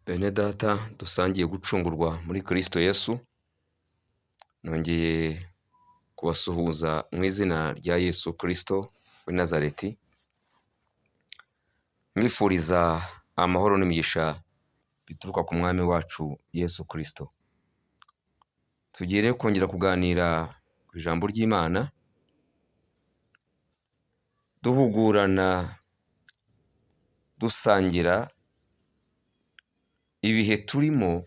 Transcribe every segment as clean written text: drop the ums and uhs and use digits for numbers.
Bene data dusangiye gucungurwa muri Kristo Yesu, nongeye kubasuhuza mu izina rya Yesu Kristo w'i Nazareti, mwifuriza amahoro n'imigisha bituruka ku mwami wacu Yesu Kristo. Tugiye kongera kuganira ku ijambo ry'Imana, duhugurana, dusangira ibihe turimo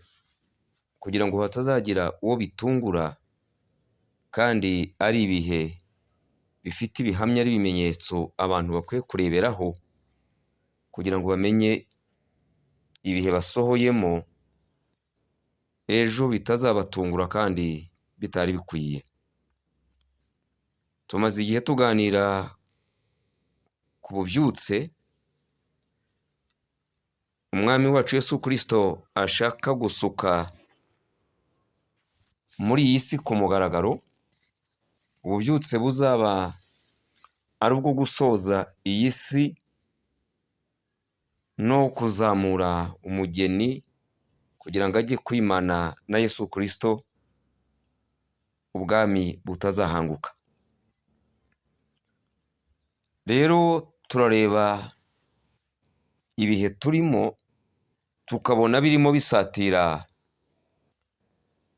kugira ngo hatazagira uwo bitungura, kandi ari ibihe bifite ibihamya ari ibimenyetso abantu bakwiye kureberaho kugira ngo bamenye ibihe basohoyemo, ejo bitazabatungura kandi bitari bikwiye. Tumaze igihe tuganira ku bubyutse Umwami wacu Yesu Kristo ashaka gusuka muri iyi si ku mugaragaro, ububyutse buzaba ari ubwo gusoza iyi si no kuzamura umugeni kugira ngo ajye kwimana na Yesu Kristo, ubwami butazahanguka. Rero turareba ibihe turimo tukabona birimo bisatira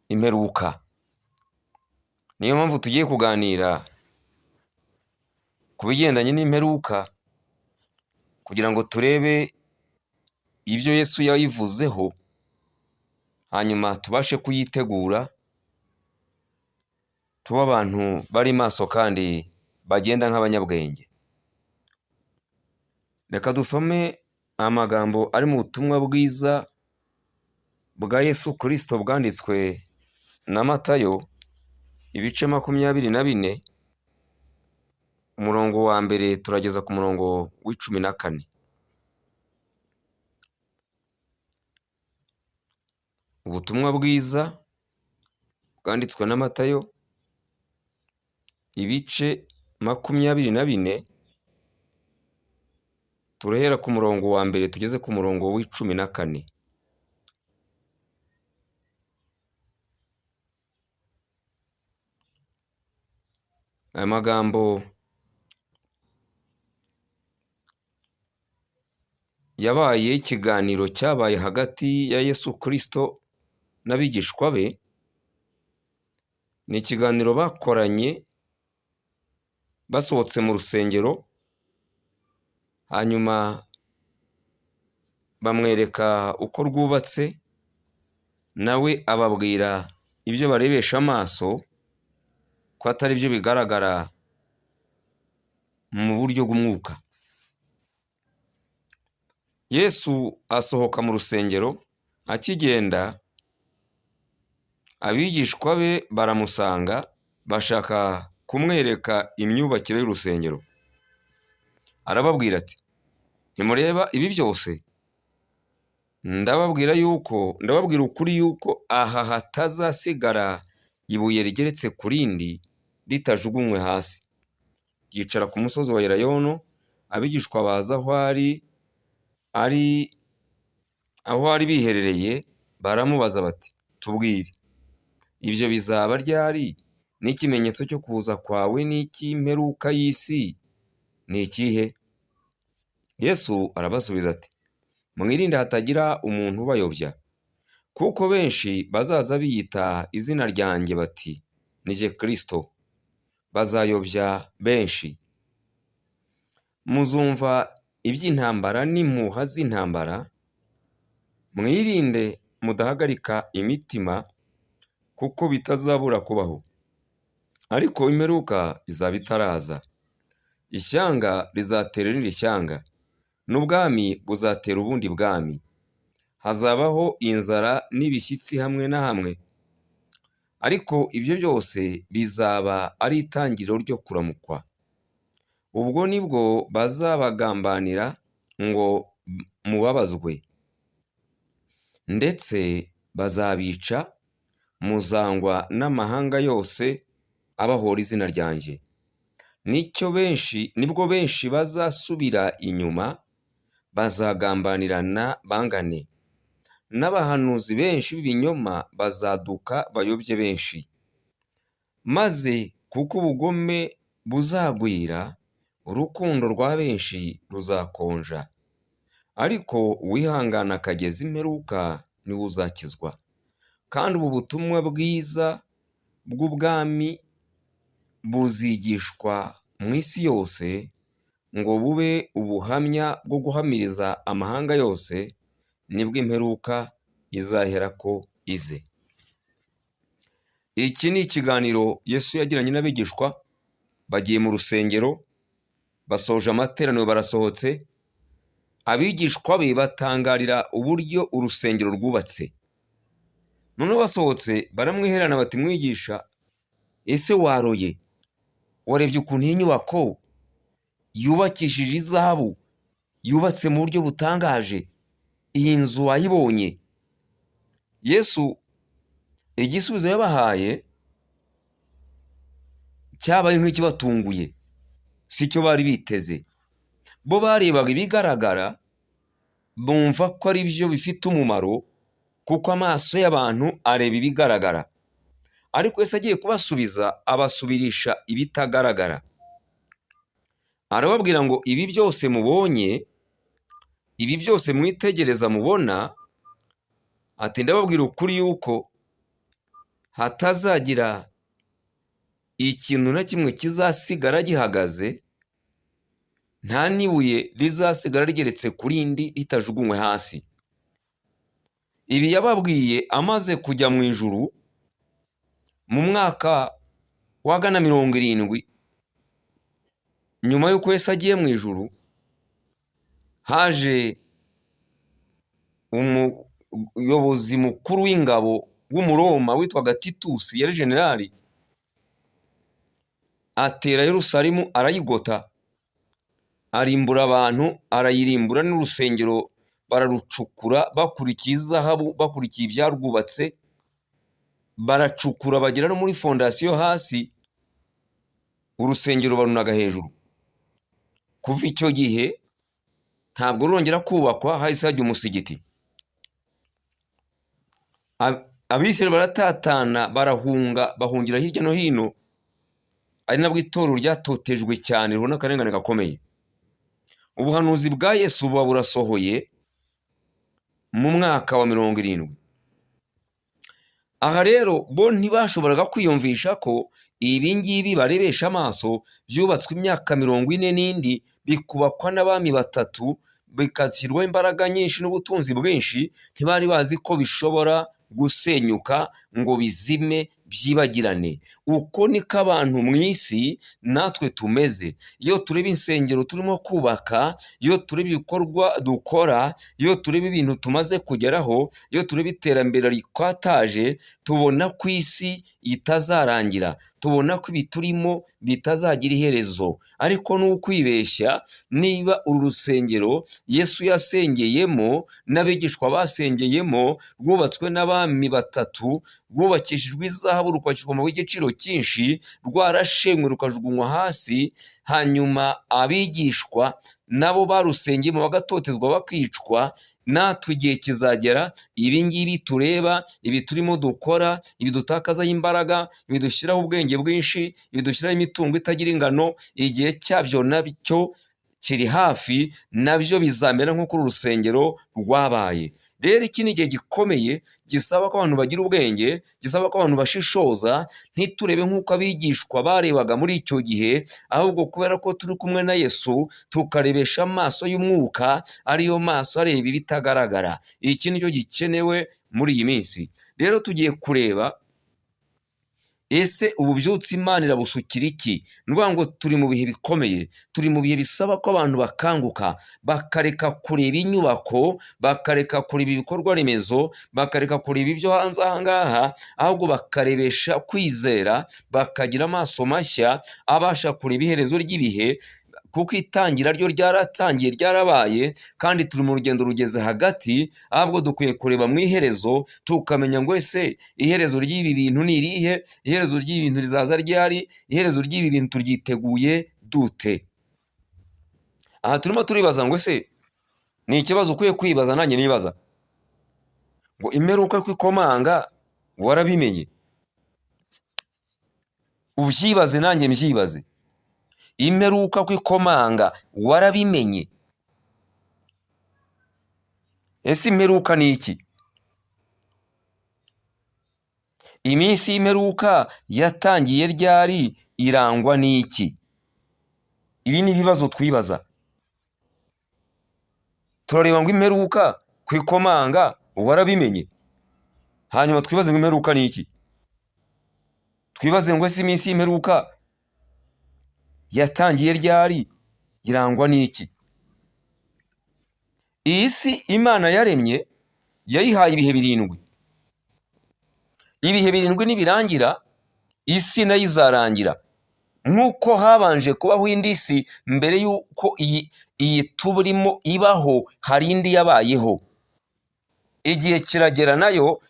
imperuka. Niyo mpamvu tugiye kuganira ku bigendanye n'imperuka kugira ngo turebe ibyo Yesu yayivuzeho, hanyuma tubashe kuyitegura, tube abantu bari maso kandi bagenda nk'abanyabwenge. Reka dusome amagambo ari mu butumwa bwiza bwa Yesu Kristo bwanditswe na Matayo, ibice 24, umurongo wa mbere turageza ku murongo wa 14. Ubutumwa bwiza bwanditswe na Matayo, ibice 24, turahera ku murongo wa mbere tugeze ku murongo wa 14. Aya magambo yabaye ikiganiro cyabaye hagati ya Yesu Kristo n'abigishwa be, ni ikiganiro bakoranye basohotse mu rusengero, hanyuma bamwereka uko rwubatse, nawe ababwira ibyo barebesha amaso ko atari byo bigaragara mu buryo bw'umwuka. Yesu asohoka mu rusengero, akigenda abigishwa be baramusanga bashaka kumwereka imyubakire y'urusengero. Arababwira ati, ntimureba ibi byose? Ndababwira ukuri yuko aha hatazasigara ibuye rigeretse ku rindi ritajugunywe hasi. Yicara ku musozi wa Elayono, abigishwa baza aho ari biherereye, baramubaza bati, tubwire, ibyo bizaba ryari? N'ikimenyetso cyo kuza kwawe n'icy'imperuka y'isi ni ikihe? Yesu arabasubiza ati, mwirinde hatagira umuntu ubayobya, kuko benshi bazaza biyita izina ryanjye bati ni jye Kristo, bazayobya benshi. Muzumva iby'intambara n'impuha z'intambara, mwirinde mudahagarika imitima, kuko bitazabura kubaho. Ariko imperuka izaba itaraza. Ishyanga rizatera irindi shyanga, n'ubwami buzatera ubundi bwami. Hazabaho inzara n'ibishyitsi hamwe na hamwe, ariko ibyo byose bizaba ari itangiriro ryo kuramukwa. Ubwo nibwo bazabagambanira ngo mubabazwe, ndetse bazabica, muzangwa n'amahanga yose abahora izina ryanjye. Nibwo benshi bazasubira inyuma, bazagambanirana bangane. N'abahanuzi benshi b'ibinyoma bazaduka bayobye benshi. Maze kuko ubugome buzagwira, urukundo rwa benshi ruzakonja. Ariko uwihangana akageza imperuka niwe uzakizwa. Kandi ubu butumwa bwiza bw'ubwami buzigishwa mu isi yose ngo bube ubuhamya bwo guhamiriza amahanga yose, nibwo imperuka izaherako ize. Iki ni ikiganiro Yesu yagiranye n'abigishwa, bagiye mu rusengero, basoje amateraniro barasohotse, abigishwa be batangarira uburyo urusengero rwubatse. Noneho basohotse baramwiherana bati: mwigisha, ese waroye? Warebye ukuntu iyi nyubako yubakishije izahabu, yubatse mu buryo butangaje, iyi nzu wayibonye? Yesu igisubizo yabahaye cyabaye nk'ikibatunguye, si cyo bari biteze. Bo barebaga ibigaragara, bumva ko ari byo bifite umumaro, kuko amaso y'abantu areba ibigaragara. Ariko Yesu agiye kubasubiza, abasubirisha ibitagaragara. Arababwira ngo ibi byose mubonye, ibi byose mwitegereza mubona, ati ndababwira ukuri yuko hatazagira ikintu na kimwe kizasigara gihagaze, nta n'ibuye rizasigara rigeretse ku rindi ritajugunywe hasi. Ibi yababwiye amaze kujya mu ijuru mu mwaka wagana 70, nyuma y'uko Yesu agiye mu ijuru, haje umuyobozi mukuru w'ingabo w'Umuroma witwaga Titusi, yari generali, atera Yerusalemu arayigota, arimbura abantu, arayirimbura n'urusengero bararucukura bakurikiye izahabu, bakurikiye ibyarwubatse, baracukura bagera no muri fondasiyo hasi, urusengero barunaga hejuru. Kuva icyo gihe ntabwo rurongera kubakwa, hahise hajya umusigiti. Abisirayeli baratatana, barahunga, bahungira hirya no hino, ari nabwo itorero ryatotejwe cyane, ribona akarengane gakomeye. Ubuhanuzi bwa Yesu buba burasohoye mu mwaka wa 70. Aha rero bo ntibashoboraga kwiyumvisha ko ibi ngibi barebesha amaso byubatswe imyaka 40 n'indi, bikubakwa n'abami batatu, bigashyirwaho imbaraga nyinshi n'ubutunzi bwinshi, ntibari bazi ko bishobora gusenyuka ngo bizime byibagirane. Uko niko abantu mu isi natwe tumeze. Iyo tureba insengero turimo kubaka, iyo tureba ibikorwa dukora, iyo tureba ibintu tumaze kugeraho, iyo tureba iterambere rikataje, tubona ko isi itazarangira, tubona ko ibi turimo bitazagira iherezo. Ariko ni ukwibeshya. Niba uru rusengero Yesu yasengeyemo n'abigishwa basengeyemo rwubatswe n'abami batatu, rwubakishijwe izahabu, rukubakishwa amabuye y'igiciro cyinshi, rwarashenywe rukajugunywa hasi, hanyuma abigishwa nabo barusengeyemo bagatotezwa bakicwa, natwe igihe kizagera ibi ngibi tureba, ibi turimo dukora, ibi dutakazaho imbaraga, ibi dushyiraho ubwenge bwinshi, ibi dushyiraho imitungo itagira ingano, igihe cyabyo nabyo kiri hafi, nabyo bizamera nk'uko uru rusengero rwabaye. Rero iki ni igihe gikomeye gisaba ko abantu bagira ubwenge, gisaba ko abantu bashishoza, ntiturebe nk'uko abigishwa barebaga muri icyo gihe, ahubwo kubera ko turi kumwe na Yesu tukarebesha amaso y'umwuka, ariyo maso areba ibitagaragara. Iki nicyo gikenewe muri iyi minsi. Rero tugiye kureba ese ububyutse Imana irabusukira iki? Ni ukuvuga ngo turi mu bihe bikomeye, turi mu bihe bisaba ko abantu bakanguka, bakareka kureba inyubako, bakareka kureba ibikorwa remezo, bakareka kureba ibyo hanze aha ngaha, ahubwo bakarebesha kwizera, bakagira amaso mashya abasha kureba iherezo ry'ibihe, kuko itangira ryo ryaratangiye, ryarabaye, kandi turi mu rugendo rugeze hagati. Ahubwo dukwiye kureba mu iherezo tukamenya ngo ese iherezo ry'ibi bintu ni irihe, iherezo ry'ibi bintu rizaza ryari, iherezo ry'ibi bintu turyiteguye dute? Aha turimo turibaza ngo ese ni ikibazo ukwiye kwibaza, nanjye nibaza. Ngo imperuka ko ikomanga warabimenye? Ubyibaze nanjye mbyibaze. Imperuka ko ikomanga warabimenye? Ese imperuka ni iki? Iminsi y'imperuka yatangiye ryari, irangwa n'iki? Ibi ni ibibazo twibaza. Turareba ngo imperuka ku ikomanga warabimenye, hanyuma twibaze ngo imperuka ni iki? Twibaze ngo ese iminsi y'imperuka yatangiye ryari, irangwa n'iki? Iyi si Imana yaremye yayihaye ibihe birindwi. Ibihe birindwi nibirangira isi nayo izarangira. Nk'uko habanje kubaho indi si mbere y'uko iyi tuburimo ibaho, hari indi yabayeho. Igihe kiragera nayo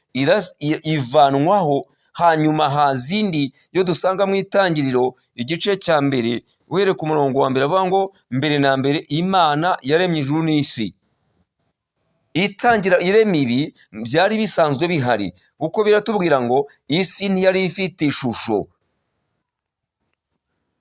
ivanwaho, hanyuma haza indi yo dusanga mu Itangiriro igice cya mbere uhereye ku murongo wa mbere, avuga ngo mbere na mbere Imana yaremye ijuru n'isi. Itangira irema ibi byari bisanzwe bihari, kuko biratubwira ngo isi ntiyari ifite ishusho.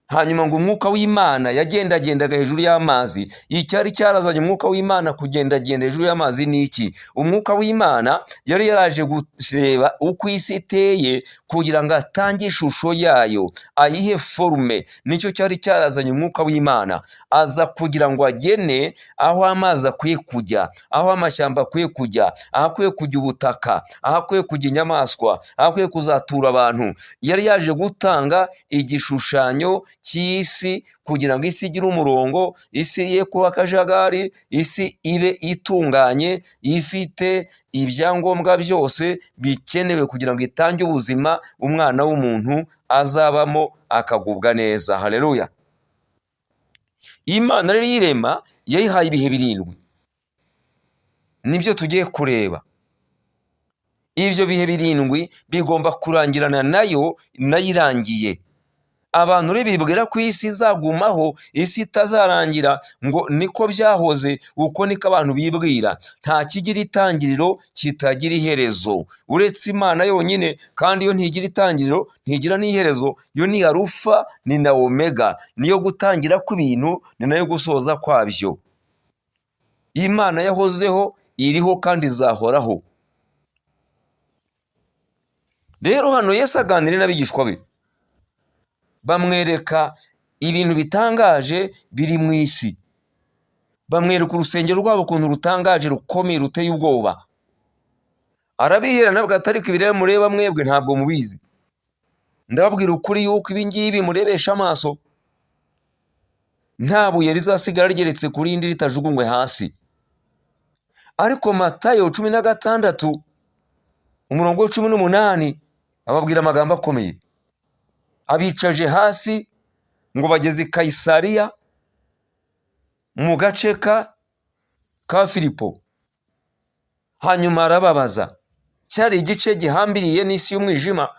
Hanyuma ngo umwuka w'Imana yagendagendaga hejuru y'amazi. Icyari cyarazanye umwuka w'Imana kugendagenda hejuru y'amazi ni iki? Umwuka w'Imana yari yaraje kureba uko isi iteye kugira ngo atange ishusho yayo, ayihe forume. Nicyo cyari cyarazanye umwuka w'Imana, aza kugira ngo agene aho amazi akwiye kujya, aho amashyamba akwiye kujya, aho akwiye kujya ubutaka, aho akwiye kujya inyamaswa, aho akwiye kuzatura abantu. Yari yaje gutanga igishushanyo cy'isi kugira ngo isi igire umurongo, isi ye kuba akajagari, isi ibe itunganye, ifite ibyangombwa byose bikenewe kugira ngo itange ubuzima umwana w'umuntu azabamo akagubwa neza. Haleluya! Imana rero irema yayihaye ibihe birindwi, nibyo tugiye kureba. Ibyo bihe birindwi bigomba kurangirana nayo nayirangiye. Abantu rero bibwira ko isi izagumaho, isi itazarangira, ngo niko byahoze, uko niko abantu bibwira. Nta kigira itangiriro kitagira iherezo, uretse Imana yonyine, kandi yo ntigira itangiriro ntigira n'iherezo. Yo ni Alufa ni na Omega, niyo gutangira kw'ibintu ni nayo gusoza kwabyo. Imana yahozeho, iriho kandi izahoraho. Rero hano Yesu aganira n'abigishwa be, bamwereka ibintu bitangaje biri mu isi, bamwereka urusengero rwabo ukuntu rutangaje, rukomeye, ruteye ubwoba. Arabihera nabwo atari ko ibireba mureba mwebwe ntabwo mubizi. Ndababwira ukuri yuko ibi ngibi murebesha amaso nta buye rizasigara rigeretse ku rindi ritajugunywe hasi. Ariko Matayo 16 umurongo wa 18 ababwira amagambo akomeye. Abicaje hasi ngo bageze i Kayisariya mu gace ka Filipo. Hanyuma arababaza, cyari igice gihambiriye n'isi y'umwijima,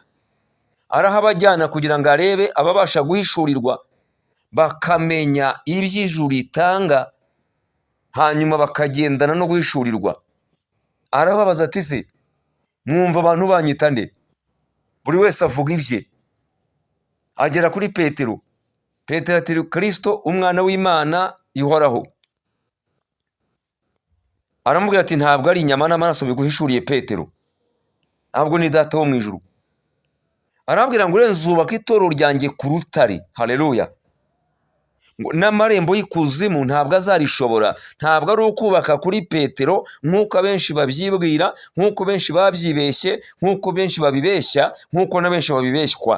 arahabajyana kugira ngo arebe ababasha guhishurirwa, bakamenya iby'ijuru ritanga, hanyuma bakagendana no guhishurirwa. Arababaza ati se mwumva abantu banyita nde? Buri wese avuga ibye. Agera kuri Petero. Petero ati Kristo umwana w'Imana ihoraho. Aramubwira ati ntabwo ari inyama n'amaraso biguhishuriye Petero, ntabwo ni Data wo mu ijuru. Arambwira ngo nzubaka itorero ryanjye ku rutare. Haleluya! Ngo n'amarembo y'ikuzimu ntabwo azarishobora. Ntabwo ari ukubaka kuri Petero nk'uko abenshi babyibwira, nk'uko benshi babyibeshye, nk'uko benshi babibeshya, nk'uko na benshi babibeshywa.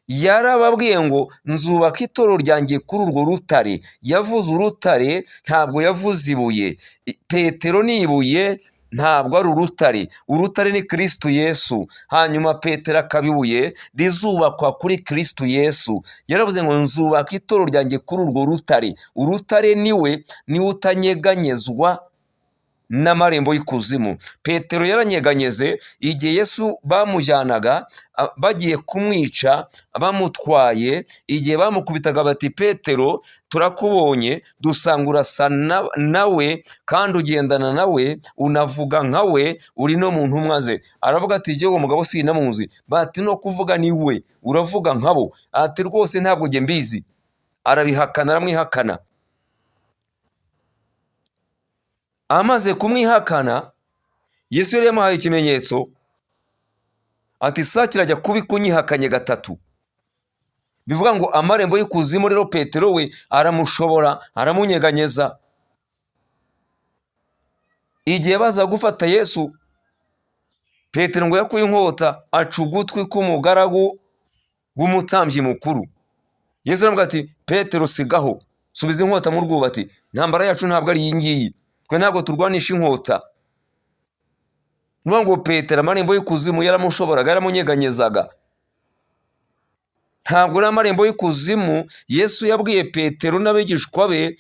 Yarababwiye ngo nzubaka itorero ryanjye kuri urwo rutare. Yavuze urutare, ntabwo yavuze ibuye. Petero ni ibuye, ntabwo ari urutare. Urutare ni Kristo Yesu. Hanyuma Petero akaba ibuye rizubakwa kuri Kristo Yesu. Yaravuze ngo nzubaka itorero ryanjye kuri urwo rutare. Urutare niwe, niwe utanyeganyezwa. n'amarembo y'ikuzimu. Petero yaranyeganyeze igihe Yesu bamujyanaga bagiye kumwica bamutwaye, igihe bamukubitaga bati Petero turakubonye dusanga urasa nawe kandi ugendana nawe unavuga nka we uri no mu ntumwa ze. Aravuga ati jyewe uwo mugabo sinamuzi. Bati no kuvuga ni we uravuga nkabo. Ati rwose ntabwo njye mbizi. Arabihakana, aramwihakana. Amaze kumwihakana Yesu yari yamuhaye ikimenyetso ati sa kirajya kubi kunyihakanye gatatu. Bivuga ngo amarembo y'ikuzimu rero Petero we aramushobora, aramunyeganyeza. Igihe baza gufata Yesu, Petero ngo yakuye inkota aca ugutwi k'umugaragu w'umutambyi mukuru. Yesu aramubwira ati Petero sigaho, subiza inkota mu rwubati, intambara yacu ntabwo ari iyi ngiyi, twe ntabwo turwanisha inkota. Nuvuga ngo Petero amarembo y'ikuzimu yaramushoboraga, yaramunyeganyezaga. Ntabwo ari amarembo y'ikuzimu Yesu yabwiye Petero n'abigishwa be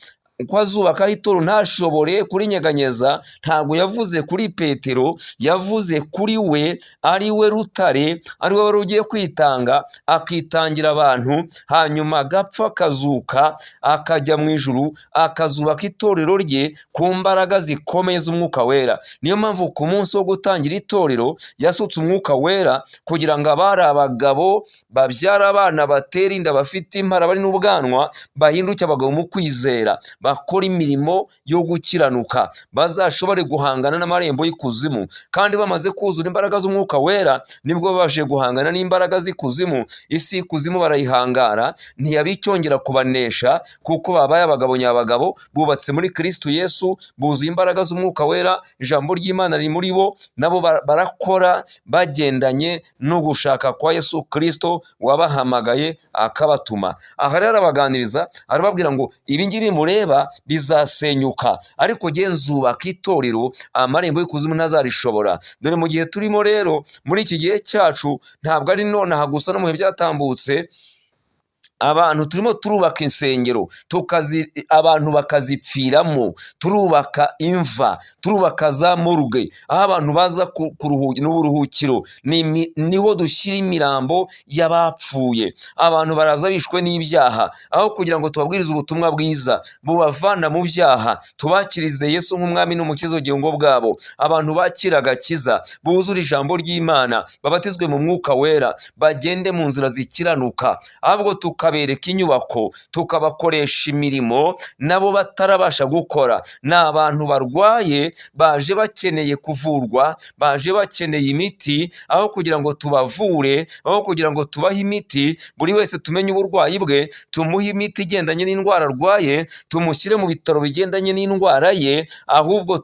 ko azubakaho ituro ntashobore kurinyeganyeza. Ntabwo yavuze kuri Petero, yavuze kuri we, ari we rutare, ari we wari ugiye kwitanga, akitangira abantu, hanyuma agapfa akazuka, akajya mu ijuru, akazubaka itorero rye ku mbaraga zikomeye z'umwuka wera. Niyo mpamvu ku munsi wo gutangira itorero yasutse umwuka wera kugira ngo abari abagabo babyara abana batera inda bafite impara bari n'ubwanwa bahinduke abagabo mu kwizera, bakora imirimo yo gukiranuka, bazashobore guhangana n'amarembo y'ikuzimu. Kandi bamaze kuzura imbaraga z'umwuka wera nibwo babashije guhangana n'imbaraga z'ikuzimu. Isi y'ikuzimu barayihangara, ntiyabicyongera kubanesha, kuko babaye abagabo nyabagabo, bubatse muri Kristo Yesu, buzuye imbaraga z'umwuka wera, ijambo ry'Imana riri muri bo, nabo barakora bagendanye no gushaka kwa Yesu Kristo wabahamagaye akabatuma. Aha rero arabaganiriza, arababwira ngo ibi ngibi mureba bizasenyuka, ariko jye nzubaka itorero, amarembo y'ikuzimu ntazarishobora. Dore mu gihe turimo rero, muri iki gihe cyacu, ntabwo ari nonaha gusa, no mu bihe byatambutse, abantu turimo turubaka insengero, abantu bakazipfiramo, turubaka imva, turubaka za morgue, aho abantu baza n'uburuhukiro, niho dushyira imirambo y'abapfuye. Abantu baraza bishwe n'ibyaha, aho kugira ngo tubabwirize ubutumwa bwiza bubavana mu byaha, tubakirize Yesu nk'umwami n'umukiza w'ubugingo bwabo. Abantu bakira agakiza, buzure ijambo ry'Imana, babatizwe mu mwuka wera, bagende mu nzira zikiranuka, ahubwo tukabereka inyubako, tukabakoresha imirimo nabo batarabasha gukora. Ni abantu barwaye baje bakeneye kuvurwa, baje bakeneye imiti, aho kugira ngo tubavure, aho kugira ngo tubahe imiti, buri wese tumenye uburwayi bwe, tumuhe imiti igendanye n'indwara arwaye, tumushyire mu bitaro bigendanye n'indwara ye, ahubwo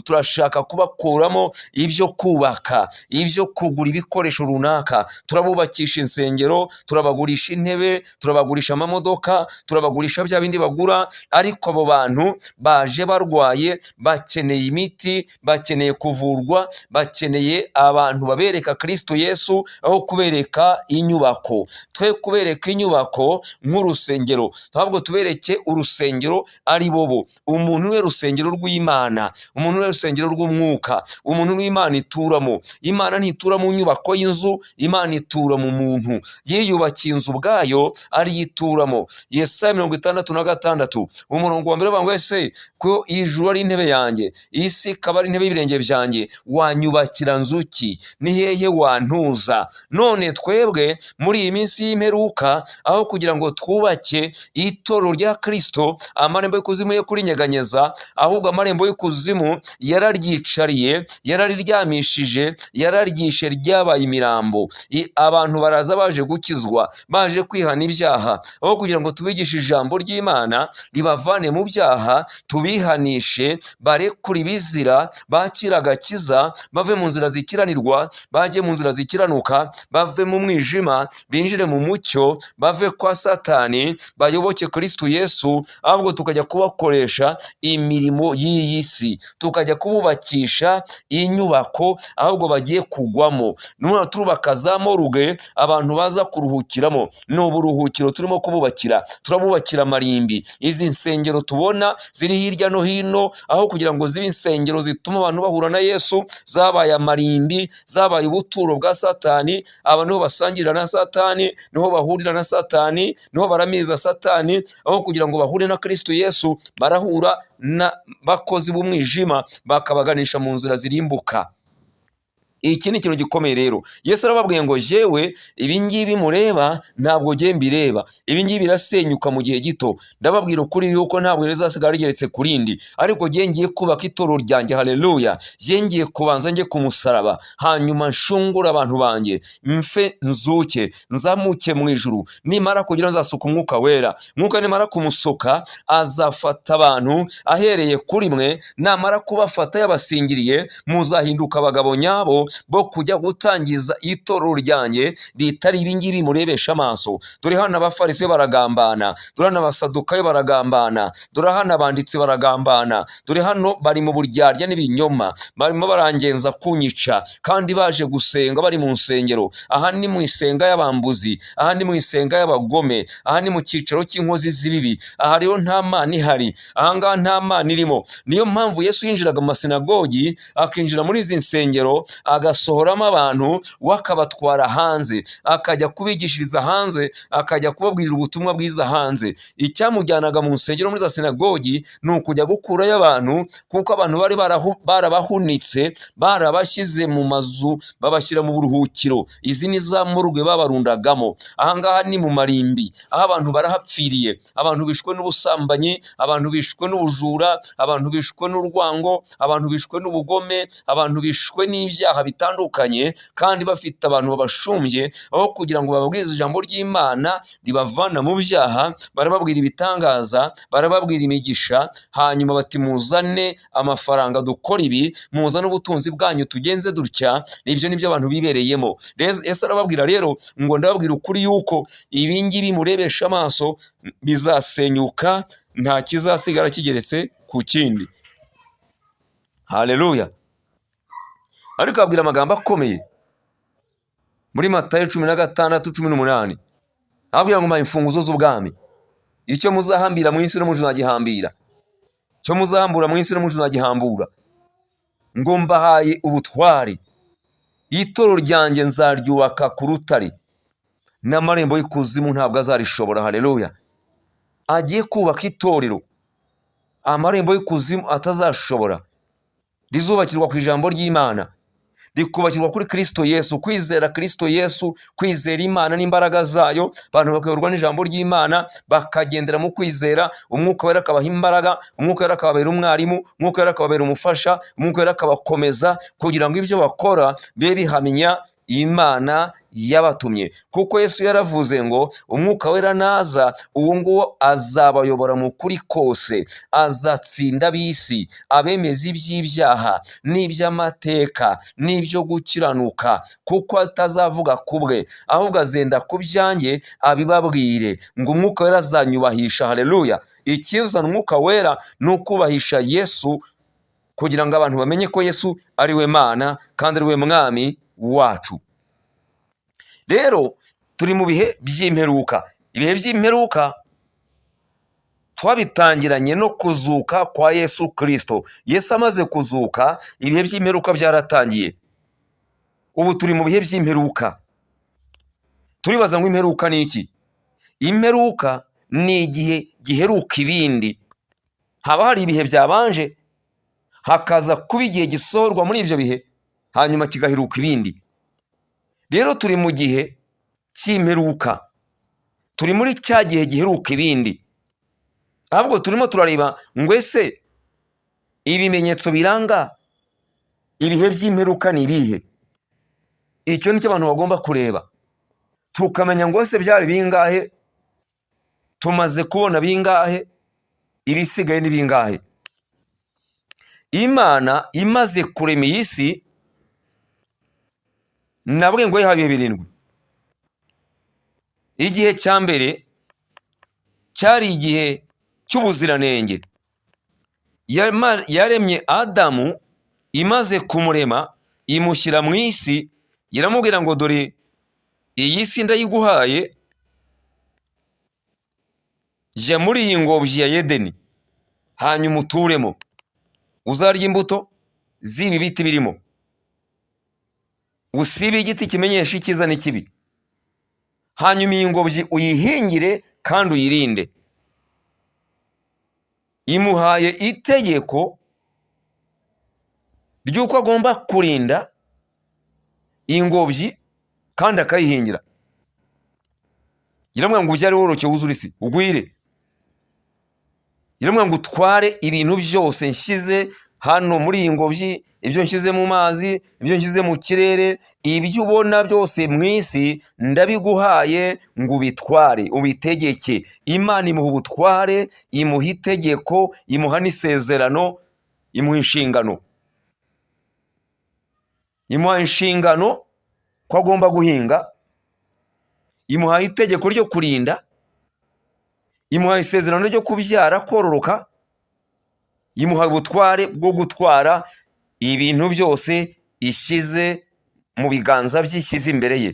turashaka kubakuramo ibyo kubaka, ibyo kugura ibikoresho runaka. Turabubakisha insengero, turabagurisha intebe, turabagurisha amamodoka, turabagurisha bya bindi bagura, ariko abo bantu baje barwaye, bakeneye imiti, bakeneye kuvurwa, bakeneye abantu babereka Kristo Yesu, aho kubereka inyubako. Twe kubereka inyubako nk'urusengero, ahubwo tubereke urusengero ari bobo. Umuntu we rusengero rw'Imana, umuntu we rusengero rw'umwuka, umuntu w'Imana ituramo. Imana ntitura mu nyubako y'inzu, Imana itura mu muntu. Yiyubakiye inzu ubwayo ariyituramo. Yesaya 66 umurongo wa mbere bavuga ngo ese ko ijuru ari intebe yanjye, isi ikaba ari intebe y'ibirenge byanjye, wanyubakira nzu ki? Ni hehe wantuza? None twebwe muri iyi minsi y'imperuka, aho kugira ngo twubake itorero rya Kristo, amarembo y'ikuzimu ye kurinyeganyeza, ahubwo amarembo y'ikuzimu yararyicariye, yarariryamishije, yararyishe, ryabaye imirambo. Abantu baraza baje gukizwa, baje kwihana ibyaha, aho kugira ngo tubigishe ijambo ry'Imana ribavane mu byaha, tubihanishe, barekure ibizira, bakire agakiza, bave mu nzira zikiranirwa, bajye mu nzira zikiranuka, bave mu mwijima, binjire mu mucyo, bave kwa Satani, bayoboke Kristo Yesu, ahubwo tukajya kubakoresha imirimo y'iyi si, tukajya kububakisha inyubako ahubwo bagiye kugwamo. None turubaka za morgue abantu baza kuruhukiramo, ni buruhukiro turimo kububakira, turabubakira amarimbi. Izi nsengero tubona ziri hirya no hino, aho kugira ngo zibe insengero zituma abantu bahura na Yesu, zabaye amarimbi, zabaye ubuturo bwa Satani. Aba niho basangirira na Satani, niho bahurira na Satani, niho baramiriza Satani. Aho kugira ngo bahure na Kristo Yesu, barahura n'abakozi b'umwijima bakabaganisha mu nzira zirimbuka. Iki ni ikintu gikomeye rero. Yesu arababwiye ngo jewe ibi ngibi mureba ntabwo jye mbireba, ibi ngibi birasenyuka mu gihe gito. Ndababwira ukuri yuko ntabwo rizasigara rigeretse ku rindi, ariko jye ngiye kubaka itorero ryanjye. Haleluya! Jye ngiye kubanza njye ku musaraba, hanyuma nshungure abantu banjye, mfe nzuke, nzamuke mu ijuru. Nimara kugira nzasuka umwuka wera. Umwuka nimara kumusuka azafata abantu ahereye kuri mwe, namara kubafata yabasingiriye, muzahinduka abagabo nyabo bo kujya gutangiza itorero ryanjye ritari ibi ngibi murebesha amaso. Dore hano abafarisayo baragambana, dore hano abasadukayo baragambana, dore hano abanditsi baragambana, dore hano bari mu buryarya n'ibinyoma, barimo barangenza kunyica kandi baje gusenga bari mu nsengero. Aha ni mu isenga y'abambuzi, aha ni mu isenga y'abagome, aha ni mu cyicaro cy'inkozi z'ibibi. Aha rero nta Mana ihari, aha ngaha nta Mana irimo. Niyo mpamvu Yesu yinjiraga mu masinagogi, akinjira muri izi nsengero, agasohoramo abantu, we akabatwara hanze, akajya kubigishiriza hanze, akajya kubabwirira ubutumwa bwiza hanze. Icyamujyanaga mu nsengero muri za sinagogi ni ukujya gukurayo abantu, kuko abantu bari barabahunitse, barabashyize mu mazu, babashyira mu buruhukiro. Izi ni za morgue babarundagamo. Aha ngaha ni mu marimbi, aho abantu barahapfiriye, abantu bishwe n'ubusambanyi, abantu bishwe n'ubujura, abantu bishwe n'urwango, abantu bishwe n'ubugome, abantu bishwe n'ibyaha bitandukanye, kandi bafite abantu babashumbye. Aho kugira ngo bababwirize ijambo ry'Imana ribavana mu byaha, barababwira ibitangaza, barababwira imigisha, hanyuma bati muzane amafaranga dukora ibi, muzane ubutunzi bwanyu tugenze dutya. Ibyo nibyo abantu bibereyemo. Yesu arababwira rero ngo ndababwira ukuri yuko ibi ngibi murebesha amaso bizasenyuka, nta kizasigara kigeretse ku kindi. Haleluya! Ariko ababwira amagambo akomeye muri Matayo 16:18, ababwira ngo mpaye imfunguzo z'ubwami, icyo muzahambira mu isi no mu ijuru nzagihambira, icyo muzahambura mu isi no mu ijuru nzagihambura. Ngo mbahaye ubutware, itorero ryanjye nzaryubaka ku rutare, n'amarembo y'ikuzimu ntabwo azarishobora. Haleluya! Agiye kubaka itorero amarembo y'ikuzimu atazashobora, rizubakirwa ku ijambo ry'Imana, rikubakirwa kuri Kristo Yesu, kwizera Kristo Yesu, kwizera Imana n'imbaraga zayo, abantu bakayoborwa n'ijambo ry'Imana, bakagendera mu kwizera, umwuka wera akabaha imbaraga, umwuka wera akababera umwarimu, umwuka wera akababera umufasha, umwuka wera akabakomeza kugira ngo ibyo bakora bibe bihamya Imana yabatumye. Kuko Yesu yaravuze ngo umwuka wera naza, uwo nguwo azabayobora mu kuri kose, azatsinda ab'isi, abemeza iby'ibyaha n'iby'amateka n'ibyo gukiranuka, kuko atazavuga ku bwe, ahubwo azenda ku byanjye abibabwire. Ngo umwuka wera azanyubahisha. Haleluya! Ikizana umwuka wera ni ukubahisha Yesu, kugira ngo abantu bamenye ko Yesu ari we Mana kandi ari we Mwami wacu. Rero turi mu bihe by'imperuka. Ibihe by'imperuka twabitangiranye no kuzuka kwa Yesu Kristo. Yesu amaze kuzuka, ibihe by'imperuka byaratangiye. Ubu turi mu bihe by'imperuka. Turibaza ngo imperuka ni iki? Imperuka ni igihe giheruka ibindi. Haba hari ibihe byabanje, hakaza kuba igihe gisohorwa muri ibyo bihe, hanyuma kigaheruka ibindi. Rero turi mu gihe cy'imperuka, turi muri cya gihe giheruka ibindi. Ahubwo turimo turareba ngo ese ibimenyetso biranga ibihe by'imperuka ni ibihe? Icyo nicyo abantu bagomba kureba, tukamenya ngo ese byari bingahe, tumaze kubona bingahe, ibisigaye ni bingahe. Imana imaze kurema iyi si, nabwe ngo yahaye ibihe 7. Igihe cya mbere cyari igihe cy'ubuziranenge. Yaremye Adamu, imaze kumurema imushyira mu isi, iramubwira ngo dore iyi si ndayiguhaye, Jya muri iyi ngobyi ya Edeni, hanyuma uturemo, uzarya imbuto z'ibi biti birimo, usibe igiti kimenyesha icyiza n'ikibi, hanyuma iyi ngobyi uyihingire kandi uyirinde. Imuhaye itegeko ry'uko agomba kurinda ingobyi kandi akayihingira. Iramubwira ngo ubyare wororoke wuzure isi ugwire. Iramubwira ngo utware ibintu byose nshyize hano muri iyi ngobyi, ibyo nshyize mu mazi, ibyo nshyize mu kirere, ibyo ubona byose mu isi ndabiguhaye ngo ubitware, ubitegeke. Imana imuha ubutware, imuha itegeko, imuha n'isezerano, imuha inshingano. Imuha inshingano ko agomba guhinga, imuha itegeko ryo kurinda, imuha isezerano ryo kubyara kororoka, imuha ubutware bwo gutwara ibintu byose ishyize mu biganza bye, ishyize imbere ye.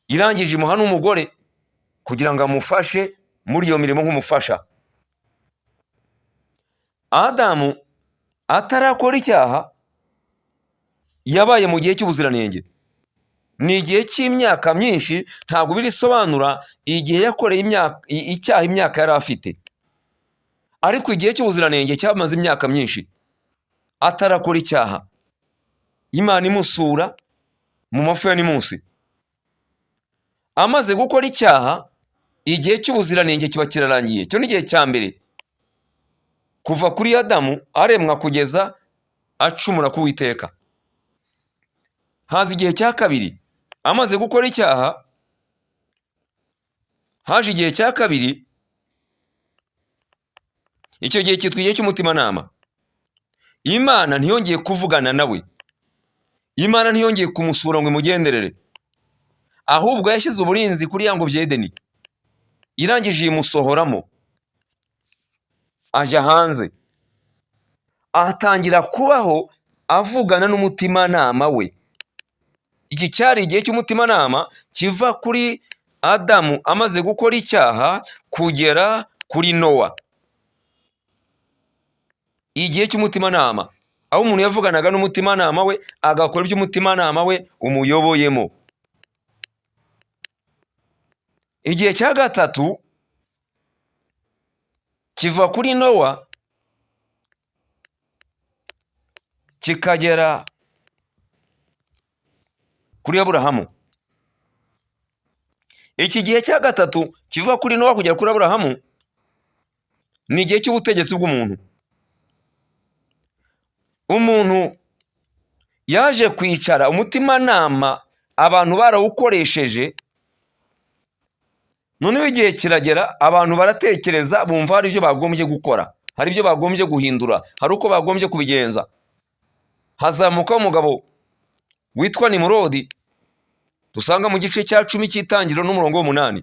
Irangije imuha n'umugore kugira ngo amufashe muri iyo mirimo nk'umufasha. Adamu atarakora icyaha yabaye mu gihe cy'ubuziranenge. Ni igihe cy'imyaka myinshi, ntabwo birisobanura igihe yakoreye icyaha imyaka yari afite, ariko igihe cy'ubuziranenge cyamaze imyaka myinshi atarakora icyaha. Imana imusura mu mafu ya nimunsi. Amaze gukora icyaha, igihe cy'ubuziranenge kiba kirarangiye. Icyo ni igihe cya mbere kuva kuri Adamu aremwa kugeza acumura ku Uwiteka. Haza igihe cya kabiri amaze gukora icyaha, haje igihe cya kabiri. Icyo gihe cyitwa igihe cy'umutimanama. Imana ntiyongeye kuvugana nawe, Imana ntiyongeye kumusura ngo imugenderere, ahubwo yashyize uburinzi kuri ya ngobyi ya Edeni, irangije imusohoramo ajya hanze, atangira kubaho avugana n'umutimanama we. Iki cyari igihe cy'umutimanama kiva kuri Adamu amaze gukora icyaha kugera kuri Nowa. Igihe cy'umutimanama aho umuntu yavuganaga n'umutimanama we agakora ibyo umutimanama we umuyoboyemo. Igihe cya gatatu kiva kuri Nowa kikagera kuri Aburahamu. Iki gihe cya gatatu kiva kuri Nowa kugera kuri Aburahamu ni igihe cy'ubutegetsi bw'umuntu. Umuntu yaje kwicara, umutimanama abantu barawukoresheje, noneho igihe kiragera abantu baratekereza, bumva hari ibyo bagombye gukora, hari ibyo bagombye guhindura, hari uko bagombye kubigenza. Hazamuka umugabo witwa Nimurodi, dusanga mu gice cya 10 cy'itangiriro n'umurongo w'8.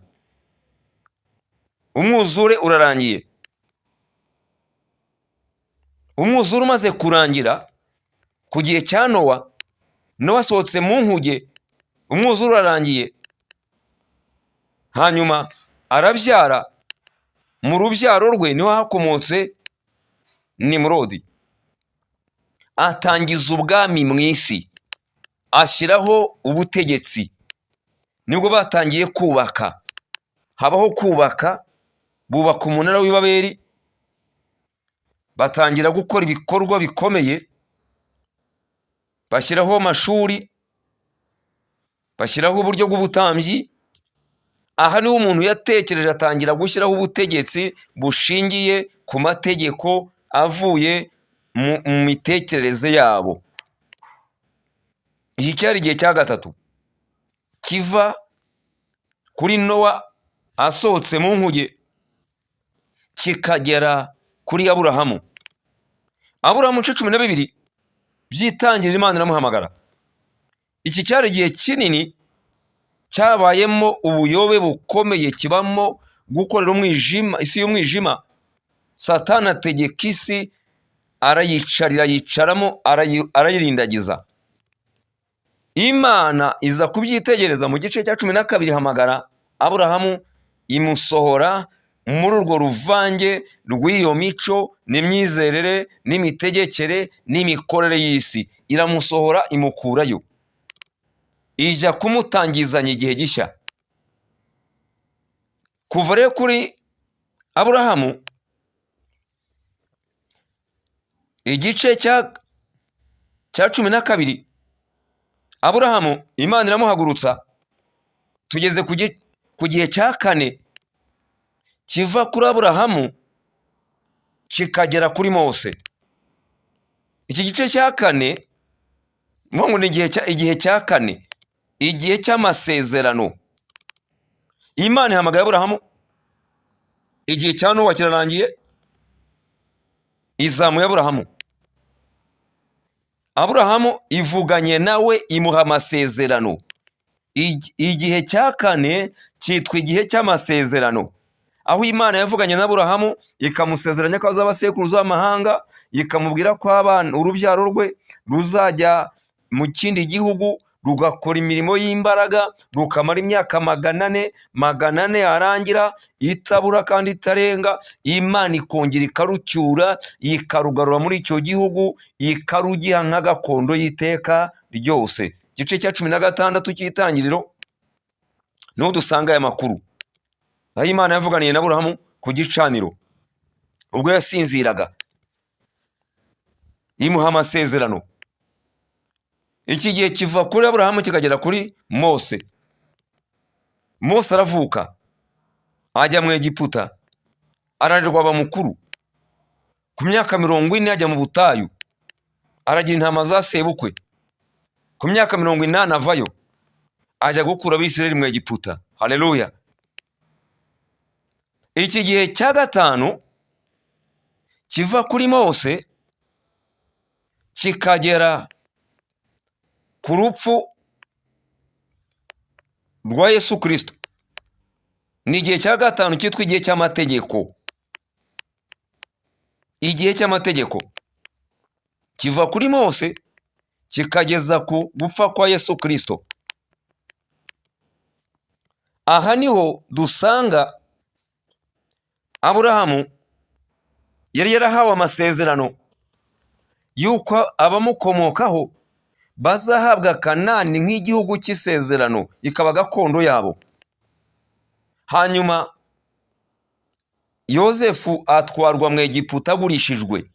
Umwuzure urarangiye. Umwuzure umaze kurangira ku gihe cya Nowa, Nowa asohotse mu nkuge, umwuzure urarangiye, hanyuma arabyara. Mu rubyaro rwe niho hakomotse Nimurodi. Atangiza ubwami mu isi, ashyiraho ubutegetsi. Nibwo batangiye kubaka, habaho kubaka, bubaka umunara w'i Babeli, batangira gukora ibikorwa bikomeye, bashyiraho amashuri, bashyiraho uburyo bw'ubutambyi. Aha niho umuntu yatekereje atangira gushyiraho ubutegetsi bushingiye ku mategeko avuye mu mitekerereze yabo. Iki cyari igihe cya gatatu kiva kuri Nowa asohotse mu nkuge kikagera kuri Aburahamu. Aburahamu 12 byitangirira Imana iramuhamagara. Iki cyari igihe kinini cyabayemo ubuyobe bukomeye, kibamo gukorera umwijima, isi y'umwijima. Satani ategeka isi, arayicarira, yicaramo, arayirindagiza. Imana iza kubyitegereza mu gice cya 12 ihamagara Aburahamu, imusohora muri urwo ruvange rw'iyo mico n'imyizerere n'imitegekere n'imikorere y'isi, iramusohora imukurayo, ijya kumutangizanya igihe gishya. Kuva rero kuri Aburahamu igice cya 12, Aburahamu Imana iramuhagurutsa. Tugeze ku gihe cya kane kiva kuri Aburahamu kikagera kuri Mose. Iki gice cya kane ngo ni igihe cya kane, igihe cy'amasezerano. Imana ihamagaye Aburahamu, igihe cya Nowa kirarangiye, izamuye Aburahamu. Aburahamu ivuganye nawe imuha amasezerano. Igihe cya kane cyitwa igihe cy'amasezerano, aho Imana yavuganye na Aburahamu ikamusezeranya ko azaba sekuruza w'amahanga, ikamubwira ko abana urubyaro rwe ruzajya mu kindi gihugu rugakora imirimo y'imbaraga rukamara imyaka 400, 400 yarangira itabura kandi itarenga, Imana ikongera ikarucyura ikarugarura muri icyo gihugu ikarugiha nka gakondo y'iteka ryose. Igice cya 16 cy'itangiriro niho dusanga aya makuru, aho Imana yavuganiye na Aburahamu ku gicaniro ubwo yasinziraga, imuha amasezerano. Iki gihe kiva kuri Aburahamu kikagera kuri Mose. Mose aravuka ajya mu Egiputa, ararerwa aba mukuru. Ku myaka 40 ajya mu butayu, aragira intama za sebukwe. Ku myaka 80 avayo ajya gukura Abisirayeli mu Egiputa. Haleluya! Iki gihe cya gatanu kiva kuri Mose kikagera ku rupfu rwa Yesu Kristo ni igihe cya gatanu cyitwa igihe cy'amategeko. Igihe cy'amategeko kiva kuri Mose kikageza ku gupfa kwa Yesu Kristo. Aha niho dusanga Aburahamu yari yarahawe amasezerano yuko abamukomokaho bazahabwa Kanani nk'igihugu cy'isezerano, ikaba gakondo yabo. Hanyuma Yosefu atwarwa mu Egiputa agurishijwe.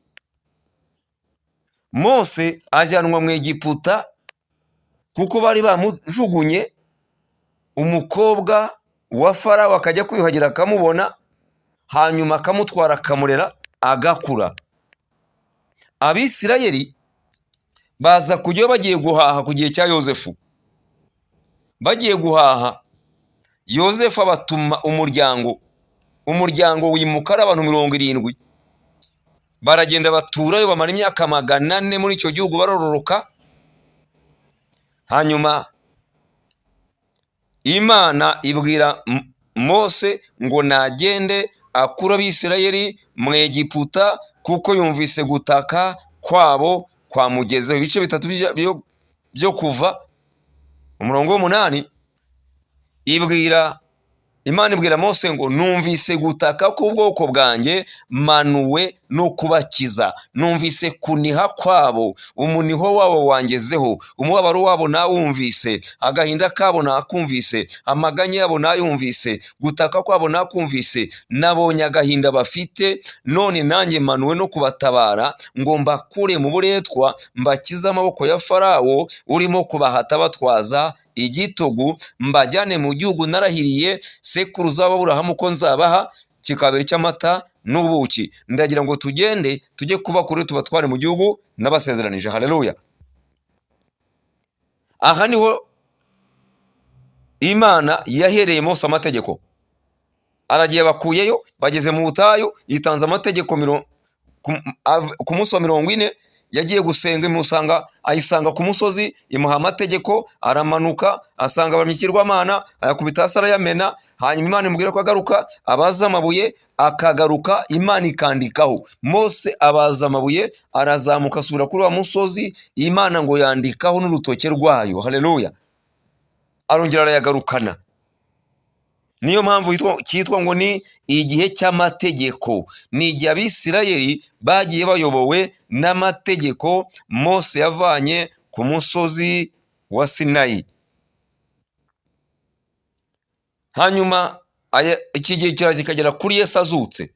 Mose ajyanwa mu Egiputa kuko bari bamujugunye, umukobwa wa Farawo akajya kwiyuhagira akamubona, hanyuma akamutwara akamurera agakura. Abisirayeli baza kujya bagiye guhaha ku gihe cya Yosefu. Bagiye guhaha, Yosefu abatuma umuryango, umuryango wimuka ari abantu 70. Baragenda baturayo bamara imyaka 400 muri icyo gihugu barororoka. Hanyuma Imana ibwira Mose ngo nagende akura Abisirayeli mu Egiputa kuko yumvise gutaka kwabo kwamugezeho. Ibice bitatu byo kuva umurongo 8 ibwira Imana ibwira Mose ngo numvise gutaka k'ubwoko bwanjye, manuwe no kubakiza. Numvise kuniha kwabo, umuniho wabo wangezeho, umubabaro wabo nawumvise, agahinda kabo nakumvise, amaganya yabo nayumvise, gutaka kwabo nakumvise, nabonye agahinda bafite, none nanjye manuwe no kubatabara ngo mbakure mu buretwa, mbakize amaboko ya Farawo urimo kubahata batwaza igitugu, mbajyane mu gihugu narahiriye sekuruza w'Aburahamu ko nzabaha, kikabera icy'amata n'ubuki. Ndagira ngo tugende tujye kubakure tubatware mu gihugu nabasezeranije. Haleluya! Aha niho Imana yahereye Mose amategeko. Aragiye bakuyeyo, bageze mu butayu, yitanze amategeko ku munsi wa 40. Yagiye gusenga imusanga, ayisanga ku musozi, imuha amategeko, aramanuka asanga abamikirwamana, ayakubita hasi arayamena. Hanyuma Imana imubwira ko agaruka, abaza amabuye akagaruka, Imana ikandikaho. Mose abaza amabuye, arazamuka asubira kuri wa musozi, Imana ngo yandikaho n'urutoke rwayo. Haleluya! Arongera arayagarukana. Niyo mpamvu cyitwa ngo ni igihe cy'amategeko. Ni igihe Abisirayeli bagiye bayobowe n'amategeko Mose yavanye ku musozi wa Sinayi. Hanyuma iki gihe kikagera kuri Yesu azutse.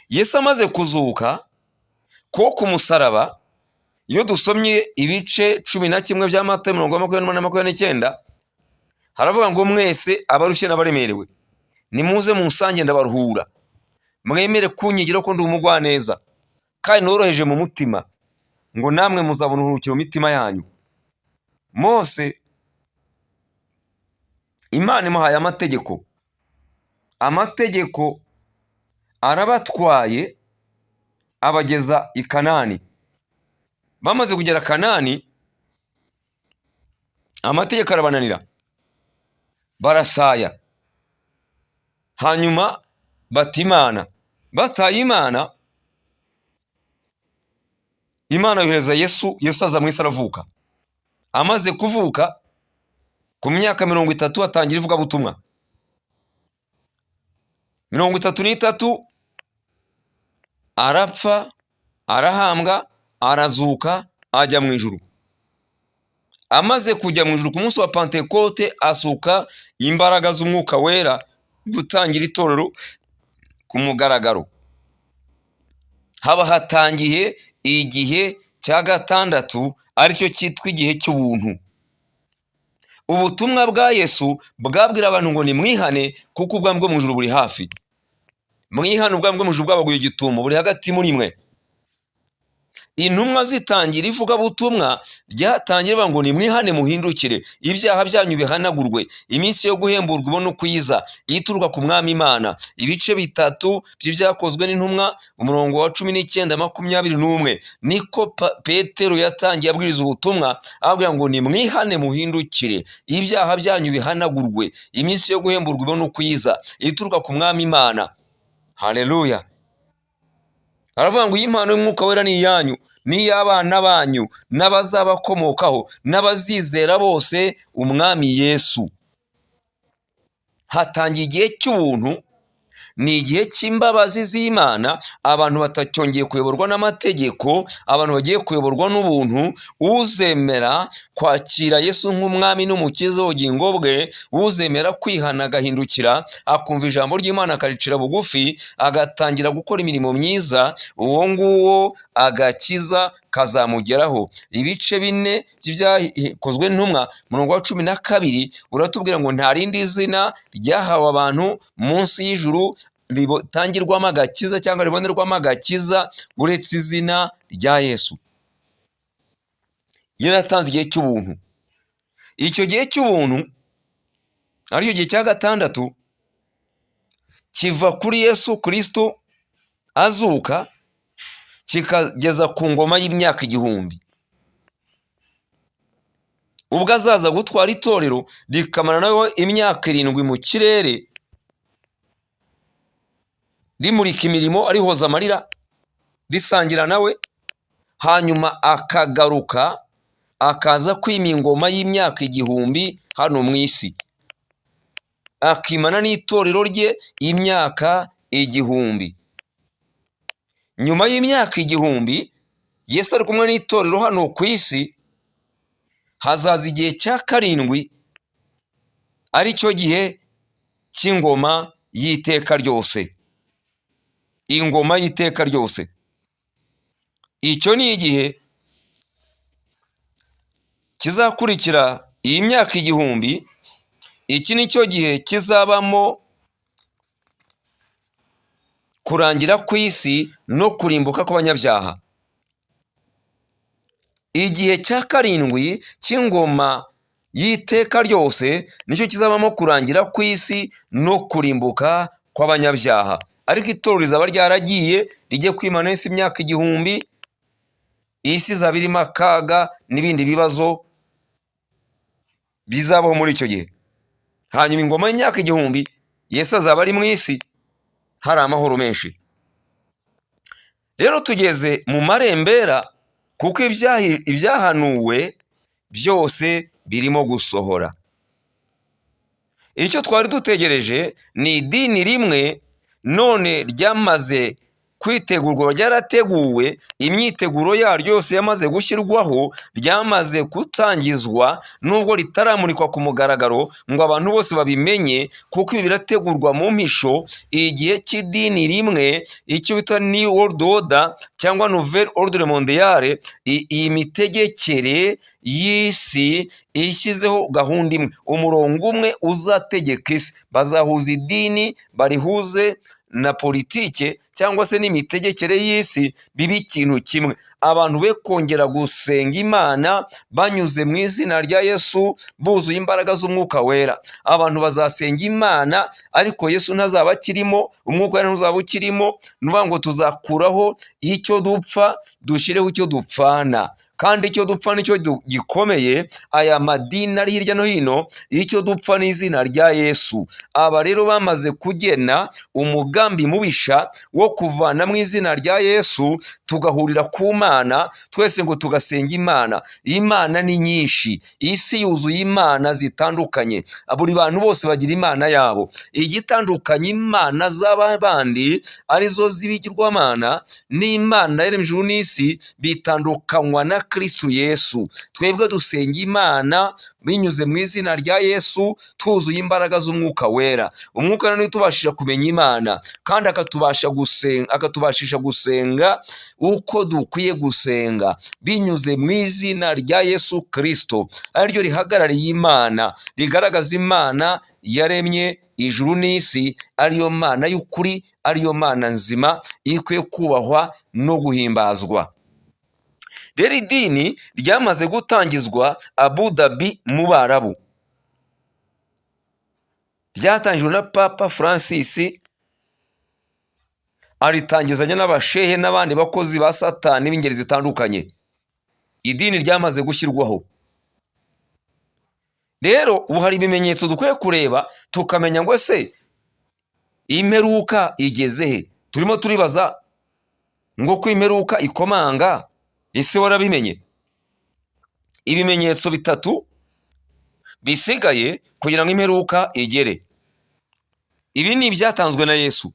Yesu amaze kuzuka ko ku musaraba, iyo dusomye ibice 11 bya Matayo 28-29, haravuga ngo mwese abarushye n'abaremerewe nimuze munsange ndabaruhura, mwemere kunyigira ko ndi umugwaneza kandi noroheje mu mutima, ngo namwe muzabona uburuhukiro mu mitima yanyu. Mose Imana imuhaye amategeko, amategeko arabatwaye abageza i Kanani. Bamaze kugera Kanani, amategeko arabananira, barasaya, hanyuma bata Imana. Bataye Imana, Imana yohereza Yesu. Yesu aza mu isi aravuka. Amaze kuvuka ku myaka 30 atangira ivugabutumwa. 33 arapfa, arahambwa, arazuka, ajya mu ijuru. Amaze kujya mu ijuru ku munsi wa Pantekote, asuka imbaraga z'umwuka wera gutangira itorero ku mugaragaro. Haba hatangiye igihe cya gatandatu, aricyo cyitwa igihe cy'ubuntu. Ubutumwa bwa Yesu bwabwira abantu ngo nimwihane, kuko ubwami bwo mu ijuru buri hafi. Mwihane, ubwami bwo mu ijuru bwabaguye igitumo, buri hagati muri mwe. Intumwa zitangira ivugabutumwa ryatangira bavuga ngo nimwihane muhindukire, ibyaha byanyu bihanagurwe, iminsi yo guhemburwa ibone uko iza, ituruka ku Mwami Imana. Ibice 3 by'ibyakozwe n'intumwa, umurongo wa 19 21, niko Petero yatangiye abwiriza ubutumwa ababwira ngo nimwihane muhindukire, ibyaha byanyu bihanagurwe, iminsi yo guhemburwa ibone uko iza, ituruka ku Mwami Imana. Haleluya. Aravuga ngo iyi mpano y'umwuka wera ni iyanyu, n'iy'abana banyu, n'abazabakomokaho, n'abazizera bose Umwami Yesu. Hatangiye igihe cy'ubuntu, ni igihe cy'imbabazi z'Imana. Abantu batacyongeye kuyoborwa n'amategeko, abantu bagiye kuyoborwa n'ubuntu. Uzemera kwakira Yesu nk'umwami n'umukiza w'ubugingo bwe, uzemera kwihana agahindukira, akumva ijambo ry'Imana akaricira bugufi, agatangira gukora imirimo myiza, uwo nguwo agakiza kazamugeraho. Ibice 4 by'ibyakozwe n'intumwa, umurongo wa 12 uratubwira ngo nta rindi zina ryahawe abantu munsi y'ijuru ritangirwamo agakiza cyangwa ribonerwamo agakiza uretse izina rya Yesu. Yaratanze igihe cy'ubuntu. Icyo gihe cy'ubuntu aricyo gihe cya gatandatu kiva kuri Yesu Kristo azuka kikageza ku ngoma y'imyaka 1000. Ubwo azaza gutwara itorero rikamara nawe imyaka 7 mu kirere, rimurika imirimo, arihoza amarira, risangira nawe, hanyuma akagaruka akaza kwima ingoma y'imyaka 1000 hano mu isi, akimana n'itorero rye imyaka 1000. Nyuma y'imyaka 1000 Yesu ari kumwe n'itorero hano ku isi, hazaza igihe cya 7, aricyo gihe cy'ingoma y'iteka ryose. Ingoma y'iteka ryose. Icyo ni igihe kizakurikira iyi myaka 1000. Iki ni cyo gihe kizabamo kurangira kw'isi no kurimbuka kw'abanyabyaha. Igihe cya 7 cy'ingoma y'iteka ryose nicyo kizabamo kurangira kw'isi no kurimbuka kw'abanyabyaha. Ariko itorero rizaba ryaragiye rijye kwimana isi imyaka 1000, isi izaba irimo akaga n'ibindi bibazo bizabaho muri icyo gihe. Hanyuma ingoma y'imyaka 1000 Yesu azaba ari mu isi, hari amahoro menshi. Rero tugeze mu marembera, kuko ibyahanuwe byose birimo gusohora. Icyo twari dutegereje ni idini rimwe none ryamaze kwitegurwa, ryarateguwe, imyiteguro yaryo yose yamaze gushyirwaho, ryamaze gutangizwa, nubwo ritaramurikwa ku mugaragaro ngo abantu bose babimenye, kuko ibi birategurwa mu mpisho. Igihe cy'idini rimwe, icyo bita New World Order cyangwa Nouvelle Ordre Mondiale, iyi mitegekere y'isi ishyizeho gahunda imwe, umurongo umwe uzategeka isi. Bazahuza idini barihuze na politike cyangwa se n'imitegekere y'isi, bibe ikintu kimwe. Abantu be kongera gusenga Imana banyuze mu izina rya Yesu, buzuye imbaraga z'Umwuka Wera. Abantu bazasenga Imana ariko Yesu ntazaba akirimo, Umwuka Wera ntuzaba ukirimo. Ni ukuvuga ngo tuzakuraho icyo dupfa dushyireho icyo dupfana, kandi icyo dupfa nicyo gikomeye. Aya madini ari hirya no hino, icyo dupfa ni izina rya Yesu. Aba rero bamaze kugena umugambi mubisha wo kuvana mu izina rya Yesu, tugahurira ku Mana twese ngo tugasenga Imana. Imana ni nyinshi, isi yuzuye imana zitandukanye, buri bantu bose bagira imana yabo. Igitandukanye imana z'abandi arizo z'ibigirwamana n'Imana yaremye ijuru n'isi bitandukanywa na Kristo Yesu. Twebwe dusenga Imana binyuze mu izina rya Yesu, twuzuye imbaraga z'Umwuka Wera. Umwuka Wera niwe utubashisha kumenya Imana, kandi akatubashisha gusenga uko dukwiye gusenga binyuze mu izina rya Yesu Kristo, ariryo rihagarariye Imana, rigaragaza Imana yaremye ijuru n'isi, ariyo Mana y'ukuri, ariyo Mana nzima ikwiye kubahwa no guhimbazwa. Rero idini ryamaze gutangizwa Abu Dhabi mu Barabu, ryatangijwe na Papa Francis, aritangizanya n'abashehe n'abandi bakozi ba Satani b'ingeri zitandukanye. Idini ryamaze gushyirwaho. Rero ubu hari ibimenyetso dukwiye kureba tukamenya ngo ese imperuka igeze he. Turimo turibaza ngo ko imperuka ikomanga, ese warabimenye? Ibimenyetso bitatu bisigaye kugira ngo imperuka igere. Ibi ni ibyatanzwe na Yesu,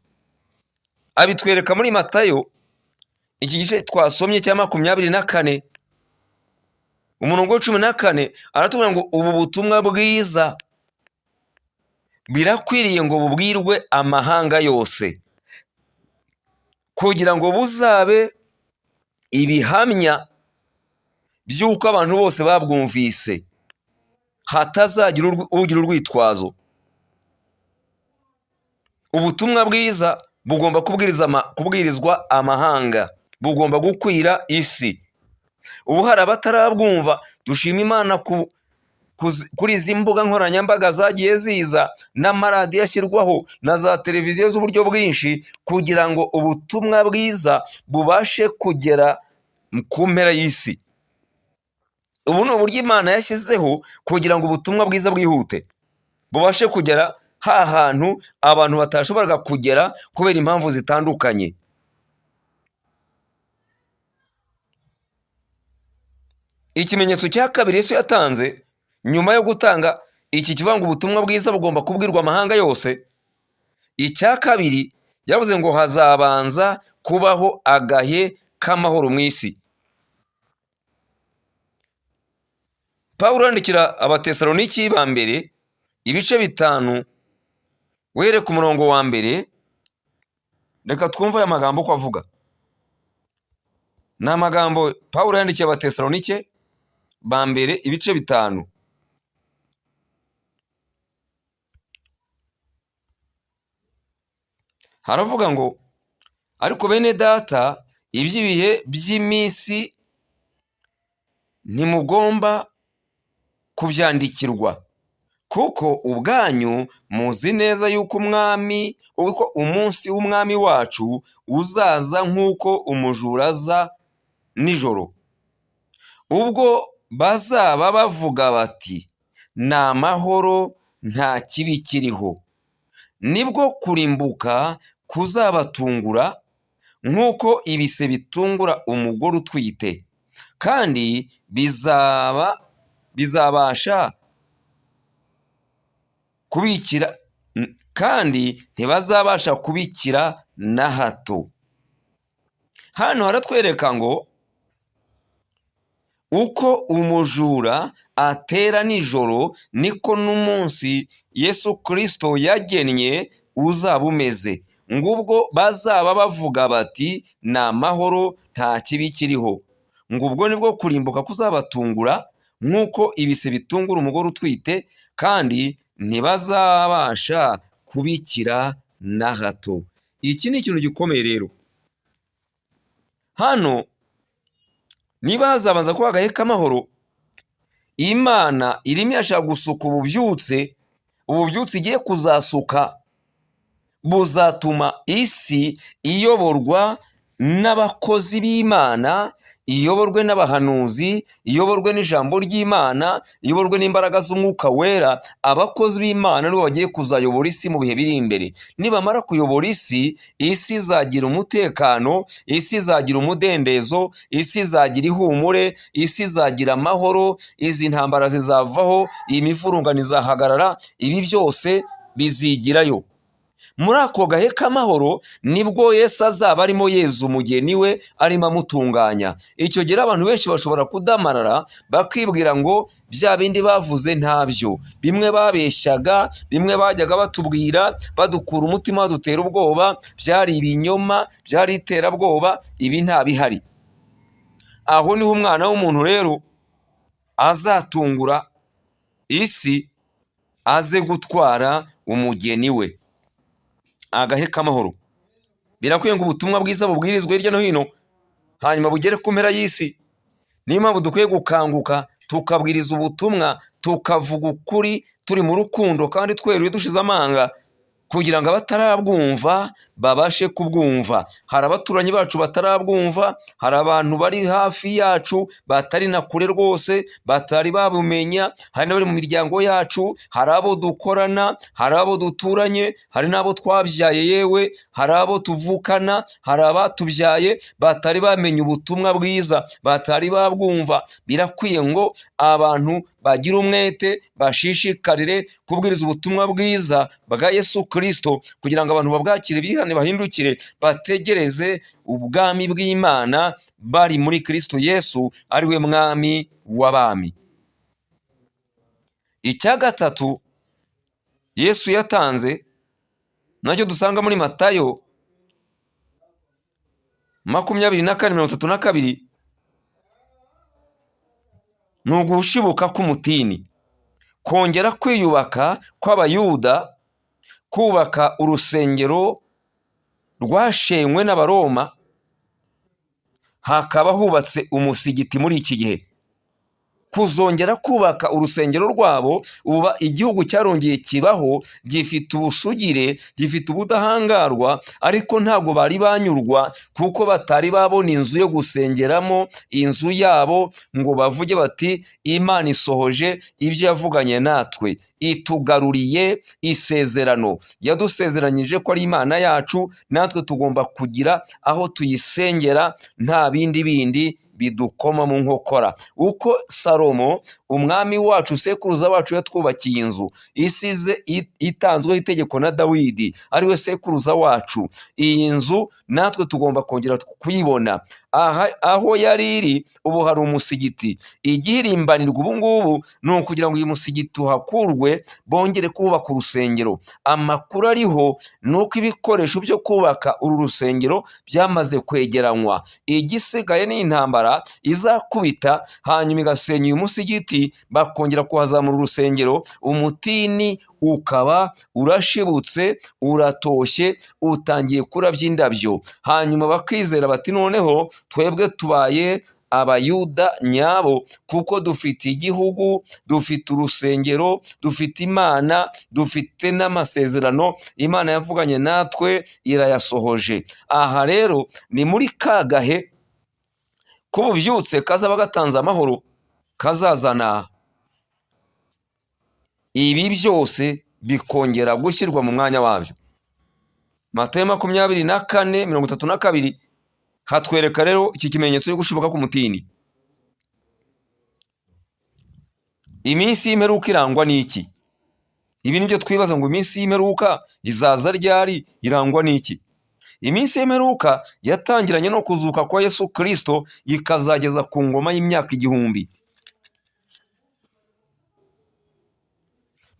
abitwereka muri Matayo iki gice twasomye cya 24 umurongo wa 14, aratubwira ngo ubu butumwa bwiza birakwiriye ngo bubwirwe amahanga yose, kugira ngo buzabe ibihamya by'uko abantu bose babwumvise, hatazagira ugira urwitwazo. Ubutumwa bwiza bugomba kubwirizwa amahanga, bugomba gukwira isi. Ubu hari abatarabwumva. Dushima Imana kuri izi mbuga nkoranyambaga zagiye ziza, n'amaradiyo ashyirwaho na za televiziyo z'uburyo bwinshi, kugira ngo ubutumwa bwiza bubashe kugera ku mpera y'isi. Ubu ni uburyo Imana yashyizeho kugira ngo ubutumwa bwiza bwihute, bubashe kugera ha hantu abantu batashoboraga kugera kubera impamvu zitandukanye. Ikimenyetso cya kabiri Yesu yatanze nyuma yo gutanga iki kivuga ngo ubutumwa bwiza bugomba kubwirwa amahanga yose, icya kabiri yavuze ngo hazabanza kubaho agahe k'amahoro mu isi. Pawulo yandikira Abatesaloniki ba mbere ibice 5 uhereye ku murongo wa 1, reka twumve aya magambo uko avuga. Ni amagambo Pawulo yandikiye Abatesalonike ba mbere ibice 5. Haravuga ngo ariko bene data, iby'ibihe by'iminsi ntimugomba kubyandikirwa, kuko ubwanyu muzi neza yuko umwami, uko umunsi w'umwami wacu uzaza nk'uko umujura aza nijoro. Ubwo bazaba bavuga bati ni amahoro, nta kibi kiriho, nibwo kurimbuka kuzabatungura nk'uko ibise bitungura umugore utwite, kandi bizabasha kubikira, kandi ntibazabasha kubikira na hato. Hano haratwereka ngo uko umujura atera nijoro niko n'umunsi Yesu Kristo yagennye uzaba umeze. Ngubwo bazaba bavuga bati ni amahoro, nta kibi kiriho. Ngubwo nibwo kurimbuka kuzabatungura nk'uko ibise bitungura umugore utwite, kandi ntibazabasha kubikira na hato. Iki ni ikintu gikomeye rero. Hano niba hazabanza kuba agahe k'amahoro, Imana irimo irashaka gusuka ububyutse, ububyutse igiye kuzasuka buzatuma isi iyoborwa n'abakozi b'Imana, iyoborwe n'abahanuzi, iyoborwe n'ijambo ry'Imana, iyoborwe n'imbaraga z'Umwuka Wera. Abakozi b'Imana nibo bagiye kuzayobora isi mu bihe biri imbere. Nibamara kuyobora isi, isi izagira umutekano, isi izagira umudendezo, isi izagira ihumure, isi izagira amahoro, izi ntambara zizavaho, iyi mivurungano izahagarara, ibi byose bizigirayo. Muri ako gahe k'amahoro nibwo Yesu azaba arimo yeza umugeni we, arimo amutunganya. Icyo gihe abantu benshi bashobora kudamarara bakibwira ngo bya bindi bavuze ntabyo, bimwe babeshyaga, bimwe bajyaga batubwira badukura umutima, badutera ubwoba, byari ibinyoma, byari iterabwoba, ibi nta bihari. Aho niho umwana w'umuntu rero azatungura isi, aze gutwara umugeni we. Agahe k'amahoro. Birakwiye ngo ubutumwa bwiza bubwirizwe hirya no hino, hanyuma bugere ku mpera y'isi. Niyo mpamvu dukwiye gukanguka, tukabwiriza ubutumwa, tukavuga ukuri turi mu rukundo kandi tweruye dushize amanga, kugira ngo abatarabwumva babashe kubwumva. Hari abaturanyi bacu batarabwumva, hari abantu bari hafi yacu batari na kure rwose, batari babumenya, hari n'abari mu miryango yacu, hari abo dukorana, hari abo duturanye, hari n'abo twabyaye, yewe hari abo tuvukana, hari abatubyaye batari bamenya ubutumwa bwiza, batari babwumva. Birakwiye ngo abantu bagira umwete, bashishikarire kubwiriza ubutumwa bwiza bwa Yesu Kristo, kugira ngo abantu babwakire, bihane, bahindukire, bategereze ubwami bw'Imana bari muri Kristo Yesu, ari we mwami w'abami. Icya gatatu Yesu yatanze nacyo dusanga muri Matayo 24:32, ni ugushibuka k'umutini, kongera kwiyubaka kw'Abayuda, kubaka urusengero rwashenywe n'Abaroma, hakaba hubatse umusigiti muri iki gihe. Kuzongera kubaka urusengero rwabo, uba igihugu cyarongeye kibaho, gifite ubusugire, gifite ubudahangarwa, ariko ntabwo bari banyurwa kuko batari babona inzu yo gusengeramo, inzu yabo, ngo bavuge bati Imana isohoje ibyo yavuganye natwe, itugaruriye isezerano, yadusezeranyije ko ari Imana yacu, natwe tugomba kugira aho tuyisengera, nta bindi bindi bidukoma mu nkokora. Uko Salomo umwami wacu, sekuruza wacu, yatwubakiye inzu isize itanzweho itegeko na Dawidi ariwe sekuruza wacu, iyi nzu natwe tugomba kongera kuyibona. Aha aho yari iri ubu hari umusigiti. Igihirimbanirwa ubu ngubu ni ukugira ngo uyu musigiti uhakurwe, bongere kubaka urusengero. Amakuru ariho ni uko ibikoresho byo kubaka uru rusengero byamaze kwegeranywa. Igisigaye ni intambara izakubita hanyuma igasenya uyu musigiti, bakongera kuhazamura urusengero, umutini ukaba urashibutse, uratoshye, utangiye kurabya indabyo. Hanyuma bakizera bati noneho twebwe tubaye Abayuda nyabo, kuko dufite igihugu, dufite urusengero, dufite Imana, dufite n'amasezerano Imana yavuganye natwe irayasohoje. Aha rero ni muri ka gahe k'ububyutse kazaba gatanze amahoro, kazazana ibi byose bikongera gushyirwa mu mwanya wabyo. Matayo 24:32 hatwereka rero iki kimenyetso cyo gushibuka k'umutini. Iminsi y'imperuka irangwa n'iki? Ibi nibyo twibaza ngo iminsi y'imperuka izaza ryari, irangwa n'iki? Iminsi y'imperuka yatangiranye no kuzuka kwa Yesu Kristo, ikazageza ku ngoma y'imyaka 1000.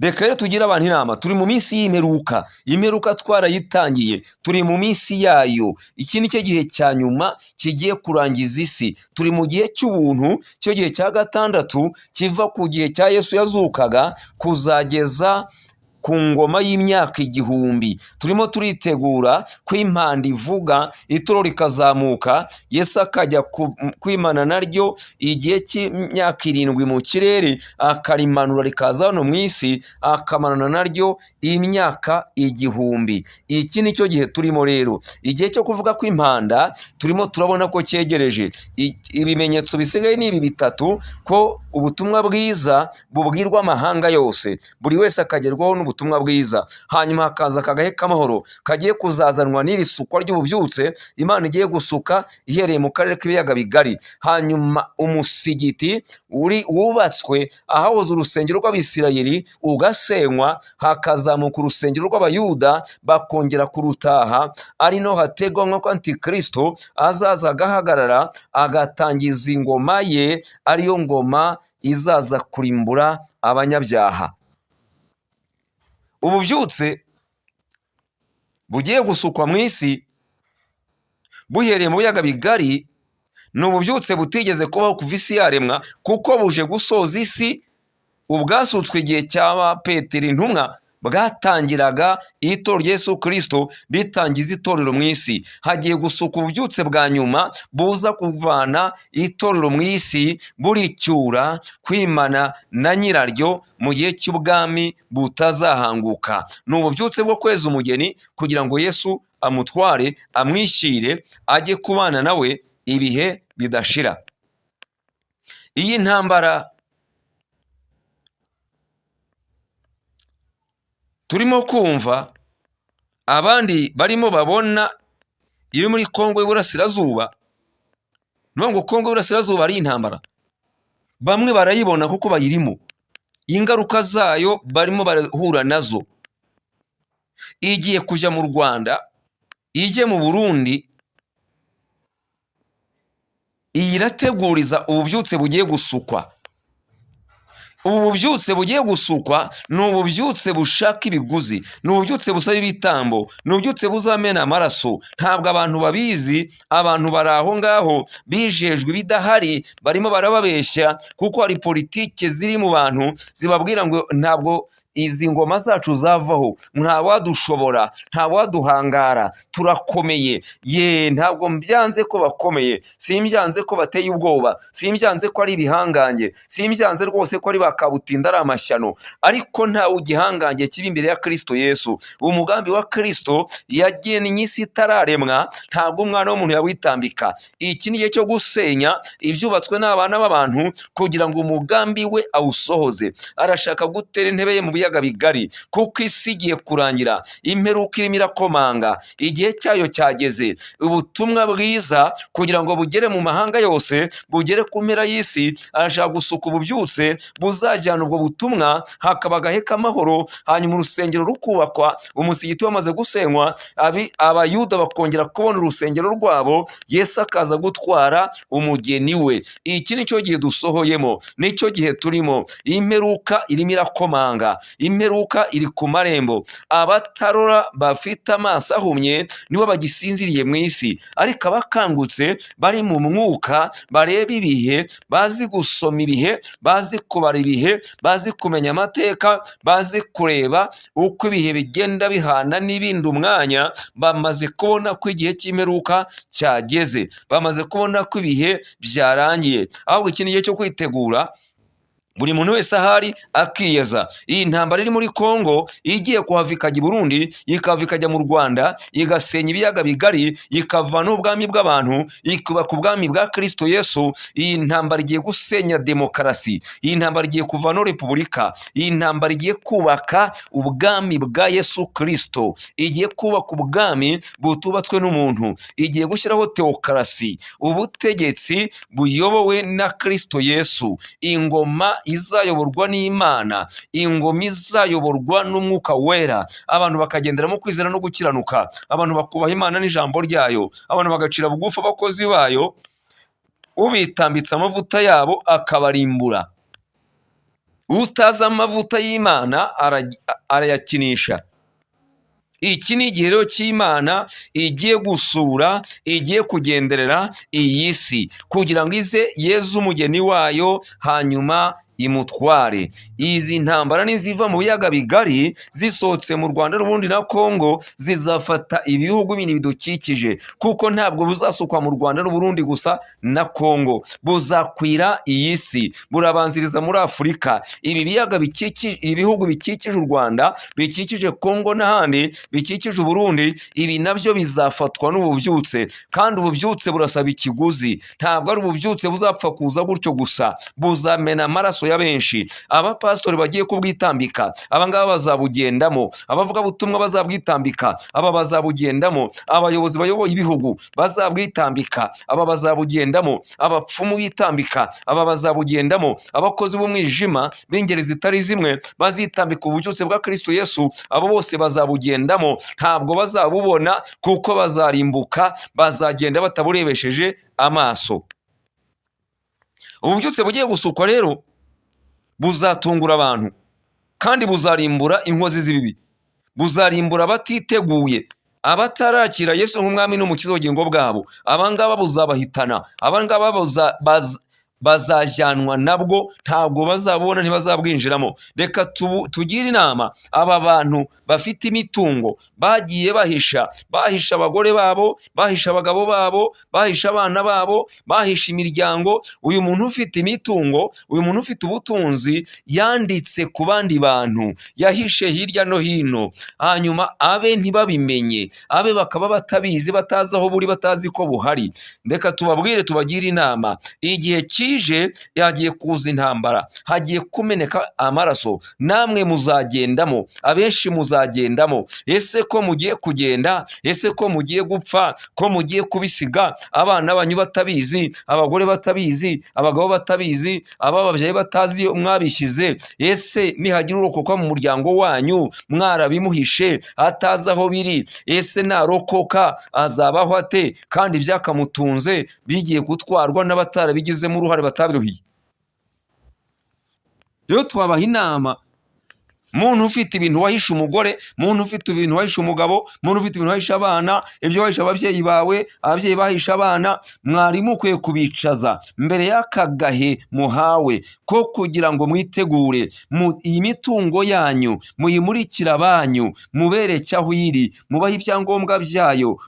Reka rero tugire abantu inama, turi mu minsi y'imperuka, imperuka twarayitangiye, turi mu minsi yayo. Iki ni cyo gihe cya nyuma kigiye kurangiza isi. Turi mu gihe cy'ubuntu, cyo gihe cya gatandatu kiva ku gihe cya Yesu yazukaga kuzageza ku ngoma y'imyaka 1000. Turimo turitegura ko impanda ivuga, ituro rikazamuka, Yesu akajya kwimana naryo igihe cy'imyaka 7 mu kirere, akarimanura rikaza hano mu isi, akamanana naryo imyaka 1000. Iki ni cyo gihe turimo rero, igihe cyo kuvuga ko impanda turimo turabona ko cyegereje. Ibimenyetso bisigaye ni ibi bitatu, ko ubutumwa bwiza bubwirwa amahanga yose, buri wese akagerwaho n'ubutumwa bwiza. Hanyuma hakaza akagahe k'amahoro kagiye kuzazanwa n'iri sukwa ry'ububyutse Imana igiye gusuka ihereye mu karere k'ibiyaga bigari. Hanyuma umusigiti uri wubatswe ahahoze urusengero rw'Abisirayeli ugasenywa, hakazamuka urusengero rw'Abayuda bakongera kurutaha, ari no hategwa nk'uko Antikristo azaza agahagarara agatangiza ingoma ye, ariyo ngoma izaza kurimbura abanyabyaha. Ububyutse bugiye gusukwa mu isi buhereye mu biyaga bigari ni ububyutse butigeze kubaho kuva isi yaremwa, kuko buje gusoza isi. Ubwasutswe igihe cya Petero intumwa bwatangiraga itorero rya Yesu Kristo ritangiza itorero mu isi. Hagiye gusuka ububyutse bwa nyuma buza kuvana itorero mu isi, buricyura kwimana na nyiraryo mu gihe cy'ubwami butazahanguka. Ni ububyutse bwo kweza umugeni kugira ngo Yesu amutware, amwishyire, ajye kubana nawe ibihe bidashira. Iyi ntambara turimo kumva abandi barimo babona iri muri Kongo y'Iburasirazuba, ngo Kongo y'Iburasirazuba ari intambara, bamwe barayibona kuko bayirimo, ingaruka zayo barimo barahura nazo. Igiye kujya mu Rwanda, ijye mu Burundi, iyi irateguriza ububyutse bugiye gusukwa. Ubu bubyutse bugiye gusukwa ni ububyutse bushaka ibiguzi, ni ububyutse busaba ibitambo, ni ububyutse buzamena amaraso. Ntabwo abantu babizi, abantu bari aho ngaho bijejwe ibidahari, barimo barababeshya, kuko hari politike ziri mu bantu zibabwira ngo ntabwo izi ngoma zacu zavaho, nta wadushobora, nta waduhangara, turakomeye. Ye, ntabwo mbyanze ko bakomeye, simbyanze ko bateye ubwoba, simbyanze ko ari ibihangange, simbyanze rwose ko ari bakabutinda ari amashyano, ariko nta ugihangange kiba imbere ya Kristo Yesu. Umugambi wa Kristo yagennye isi itararemwa, ntabwo umwana w'umuntu yawitambika. Iki ni igihe cyo gusenya ibyubatswe n'abana b'abantu kugira ngo umugambi we awusohoze. Arashaka gutera intebe ye mu biyaga bigari, kuko isi igiye kurangira, imperuka irimo irakomanga, igihe cyayo cyageze. Ubutumwa bwiza kugira ngo bugere mu mahanga yose, bugere ku mpera y'isi, arashaka gusuka ububyutse buzajyana ubwo butumwa, hakaba agahe k'amahoro, hanyuma urusengero rukubakwa, umusigiti wamaze gusenywa, Abayuda bakongera kubona urusengero rwabo, Yesu akaza gutwara umugeni we. Iki nicyo gihe dusohoyemo, nicyo gihe turimo. Imperuka irimo irakomanga, imperuka iri ku marembo. Abatarora bafite amaso ahumye nibo bagisinziriye mu isi, ariko abakangutse bari mu mwuka, bareba ibihe, bazi gusoma ibihe, bazi kubara ibihe, bazi kumenya amateka, bazi kureba uko ibihe bigenda bihana n'ibindi umwanya, bamaze kubona ko igihe cy'imperuka cyageze, bamaze kubona ko ibihe byarangiye. Ahubwo iki ni igihe cyo kwitegura, buri muntu wese ahari akiyeza. Iyi ntambara iri muri Kongo igiye kuhava ikajya i Burundi, ikava ikajya mu Rwanda, igasenya ibiyaga bigari, ikava n'ubwami bw'abantu, ikubaka ubwami bwa Kristo Yesu. Iyi ntambara igiye gusenya demokarasi, iyi ntambara igiye kuvanaho repubulika, iyi ntambara igiye kubaka ubwami bwa Yesu Kristo, igiye kubaka ubwami butubatswe n'umuntu, igiye gushyiraho teokarasi, ubutegetsi buyobowe na Kristo Yesu, ingoma izayoborwa n'Imana, ingoma izayoborwa n'Umwuka Wera, abantu bakagendera mu kwizera no gukiranuka, abantu bakubaha Imana n'ijambo ryayo, abantu bagacira bugufi abakozi bayo, ubitambitse amavuta yabo akabarimbura. Utazi amavuta y'Imana arayakinisha. Iki ni igihe rero cy'Imana igiye gusura, igiye kugenderera iyi si kugira ngo ize yeze umugeni wayo, hanyuma imutware. Izi ntambara niziva mu biyaga bigari zisohotse mu Rwanda n'ubundi na Kongo, zizafata ibihugu bindi bidukikije, kuko ntabwo buzasukwa mu Rwanda n'Uburundi gusa na Kongo, buzakwira iyi si, burabanziriza muri Afurika. Ibi biyaga bikikije, ibihugu bikikije u Rwanda, bikikije Kongo n'ahandi, bikikije Uburundi, ibi nabyo bizafatwa n'ububyutse, kandi ububyutse burasaba ikiguzi. Ntabwo ari ububyutse buzapfa kuza gutyo gusa, buzamena amaraso ya benshi. Abapasitori bagiye kubwitambika, abangaba bazabugendamo, abavugabutumwa bazabwitambika, aba bazabugendamo, abayobozi bayoboye ibihugu bazabwitambika, aba bazabugendamo, abapfumu bitambika, aba bazabugendamo, abakozi b'umwijima b'ingeri zitari zimwe bazitambika ububyutse bwa Kristo Yesu, abo bose bazabugendamo. Ntabwo bazabubona kuko bazarimbuka, bazagenda bataburebesheje amaso. Ububyutse bugiye gusukwa rero buzatungura abantu, kandi buzarimbura inkozi z'ibibi, buzarimbura abatiteguye, abatarakira Yesu nk'umwami n'umukiza w'ubugingo bwabo. Abangaba buzabahitana, abangaba bazajyanwa nabwo, ntabwo bazabona, ntibazabwinjiramo. Reka tugire inama aba bantu bafite imitungo bagiye bahisha, bahisha abagore babo, bahisha abagabo babo, bahisha abana babo, bahisha imiryango. Uyu muntu ufite imitungo, uyu muntu ufite ubutunzi, yanditse ku bandi bantu, yahishe hirya no hino, hanyuma abe ntibabimenye, abe bakaba batabizi, batazi aho buri, batazi ko buhari. Reka tubabwire, tubagire inama. Igihe kije, hagiye kuza intambara, hagiye kumeneka amaraso, namwe muzagendamo, abenshi muzagendamo. Ese ko mugiye kugenda, ese ko mugiye gupfa, ko mugiye kubisiga abana banyu batabizi, abagore batabizi, abagabo batabizi, abababyaye batazi mwabishyize, ese nihagira urokoka mu muryango wanyu mwarabimuhishe atazi aho biri, ese narokoka azabaho ate kandi byakamutunze bigiye gutwarwa n'abatarabigizemo uruhare, batabiruhiye? Rero twabaha inama, muntu ufite ibintu wahishe umugore, muntu ufite ibintu wahishe umugabo, muntu ufite ibintu wahishe abana, ibyo wahishe ababyeyi bawe, ababyeyi bahishe abana, mwari mukwiye kubicaza mbere y'aka gahe muhawe ko kugira ngo mwitegure iyi mitungo yanyu, muyimurikire abanyu, mubereke aho iri, mubahe ibyangombwa byayo,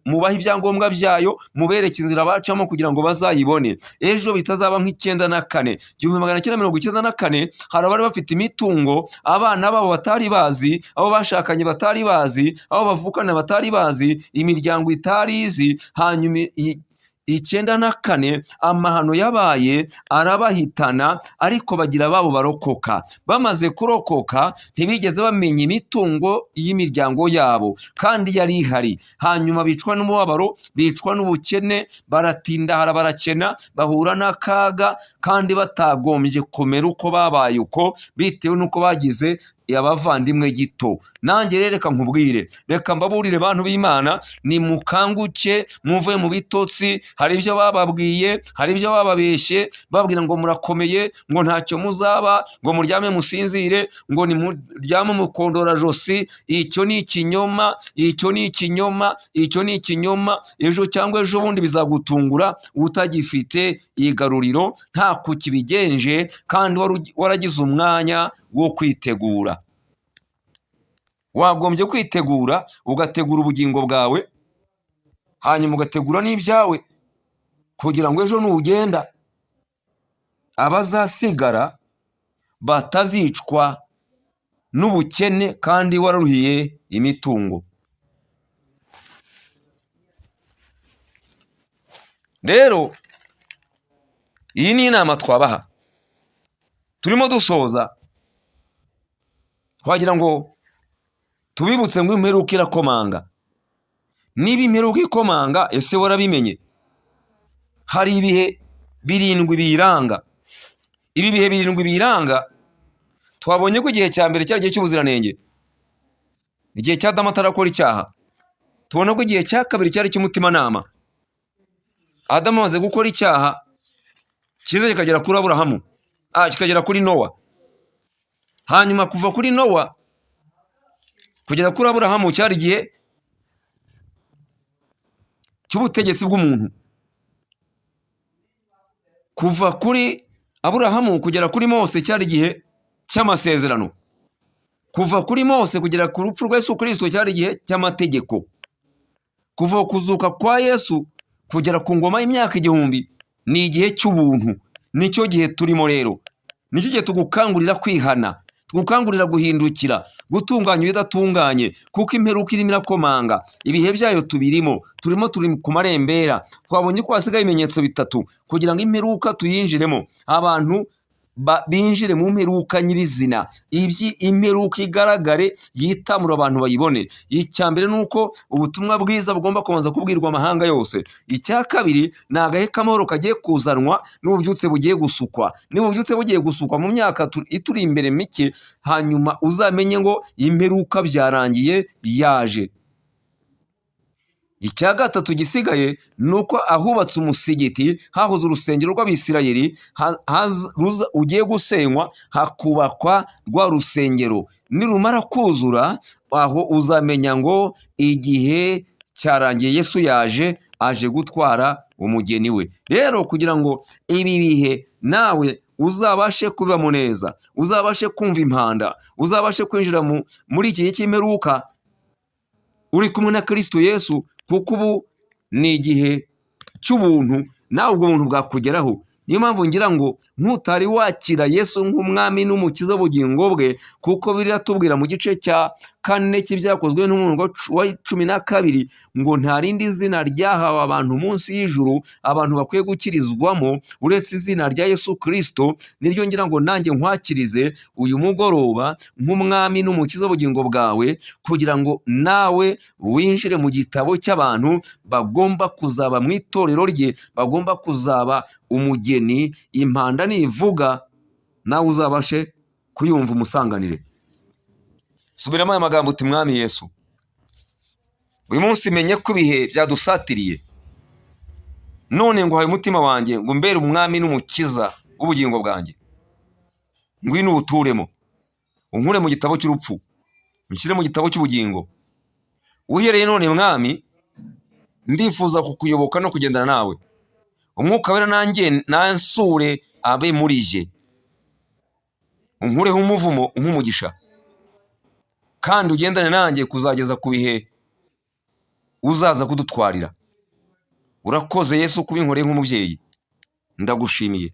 mubahe ibyangombwa byayo, mubereke inzira bacamo kugira ngo bazayibone. Ejo bitazaba nk'l94, 1994, hari abari bafite imitungo abana babo batari bazi, abo bashakanye batari bazi, abo bavukana batari bazi, imiryango itari izi. Hanyuma 94 amahano yabaye arabahitana, ariko bagira ababo barokoka. Bamaze kurokoka ntibigeze bamenya imitungo y'imiryango yabo kandi yari ihari. Hanyuma bicwa n'umubabaro, bicwa n'ubukene, baratindahara, barakena, bahura n'akaga, kandi batagombye kumera uko babaye uko, bitewe n'uko bagize abavandimwe gito. Nanjye rero reka nkubwire, reka mbaburire bantu b'Imana, nimukanguke muve mu bitotsi. Hari ibyo bababwiye, hari ibyo bababeshye, bababwira ngo murakomeye, ngo ntacyo muzaba, ngo muryame musinzire, ngo nimuryame mukondora josi. Icyo ni ikinyoma, icyo ni ikinyoma, icyo ni ikinyoma. Ejo cyangwa ejo bundi bizagutungura utagifite igaruriro, nta kukibigenje, kandi waragize umwanya wo kwitegura. Wagombye kwitegura, ugategura ubugingo bwawe, hanyuma ugategura n'ibyawe, kugira ngo ejo nugenda abazasigara batazicwa n'ubukene kandi wararuhiye imitungo. Rero iyi ni inama twabaha, turimo dusoza, twagira ngo tubibutse ngo imperuka irakomanga. Niba imperuka ikomanga, ese warabimenye? Hari ibihe birindwi biyiranga. Ibi bihe birindwi biranga, twabonye ko igihe cya mbere cyari igihe cy'ubuziranenge, igihe cya Adamu atarakora icyaha. Tubona ko igihe cya kabiri cyari icy'umutimanama. Adamu amaze gukora icyaha, cyiza kikagera kuri Aburahamu, kikagera kuri Nowa. Hanyuma kuva kuri Nowa kugera kuri Aburahamu cyari igihe cy'ubutegetsi bw'umuntu. Kuva kuri Aburahamu kugera kuri Mose cyari igihe cy'amasezerano. Kuva kuri Mose kugera ku rupfu rwa Yesu Kristo cyari igihe cy'amategeko. Kuva kuzuka kwa Yesu kugera ku ngoma y'imyaka 1000 ni igihe cy'ubuntu. Nicyo gihe turimo rero. Nicyo gihe tugukangurira kwihana, tugukangurira guhindukira, gutunganya ibidatunganye, kuko imperuka irimo irakomanga. Ibihe byayo tubirimo, turimo turi ku marembera. Twabonye ko hasigaye ibimenyetso bitatu kugira ngo imperuka tuyinjiremo. Abantu binjire mu mperuka nyirizina, ibyi imperuka igaragare, yitamura abantu bayibone. Icya mbere ni uko ubutumwa bwiza bugomba kubanza kubwirwa amahanga yose. Icya kabiri ni agahe k'amahoro kagiye kuzanwa n'ububyutse bugiye gusukwa. Niba ububyutse bugiye gusukwa mu myaka ituri imbere mike, hanyuma uzamenye ngo imperuka byarangiye yaje. Icya gatatu gisigaye ni uko ahubatse umusigiti hahoze urusengero rw'Abisirayeli, ugiye gusenywa hakubakwa rwa rusengero. Nirumara kuzura aho uzamenya ngo igihe cyarangiye, Yesu yaje, aje gutwara umugeni we. Rero kugira ngo ibi bihe nawe uzabashe kubibamo neza, uzabashe kumva impanda, uzabashe kwinjira muri iki gihe cy'imperuka uri kumwe na Kristo Yesu, kuko ubu ni igihe cy'ubuntu, nawe ubwo buntu bwakugeraho. Niyo mpamvu ngira ngo ntutari wakira Yesu nk'umwami n'umukiza w'ubugingo bwe, kuko biratubwira mu gice cya 4 cy'ibyakozwe n'umurongo wa 12 ngo nta rindi zina ryahawe abantu munsi y'ijuru abantu bakwiye gukirizwamo uretse izina rya Yesu Kristo. Niryo ngira ngo nanjye nkwakirize uyu mugoroba nk'umwami n'umukiza w'ubugingo bwawe, kugira ngo nawe winjire mu gitabo cy'abantu bagomba kuzaba mu itorero rye, bagomba kuzaba umugeni. Impanda nivuga nawe uzabashe kuyumva umusanganire. Subiramo aya magambo uti: Mwami Yesu, uyu munsi menye ko ibihe byadusatiriye, none nguhaye umutima wanjye ngo umbere umwami n'umukiza w'ubugingo bwanjye. Ngwino uwuturemo, unkure mu gitabo cy'urupfu, unshyire mu gitabo cy'ubugingo. Uhereye none Mwami, ndifuza kukuyoboka no kugendana nawe. Umwuka wera nanjye nansure abe muri jye, unkureho umuvumo umpe umugisha, kandi ugendane nanjye kuzageza ku bihe uzaza kudutwarira. Urakoze Yesu kubinkoreye nk'umubyeyi, ndagushimiye.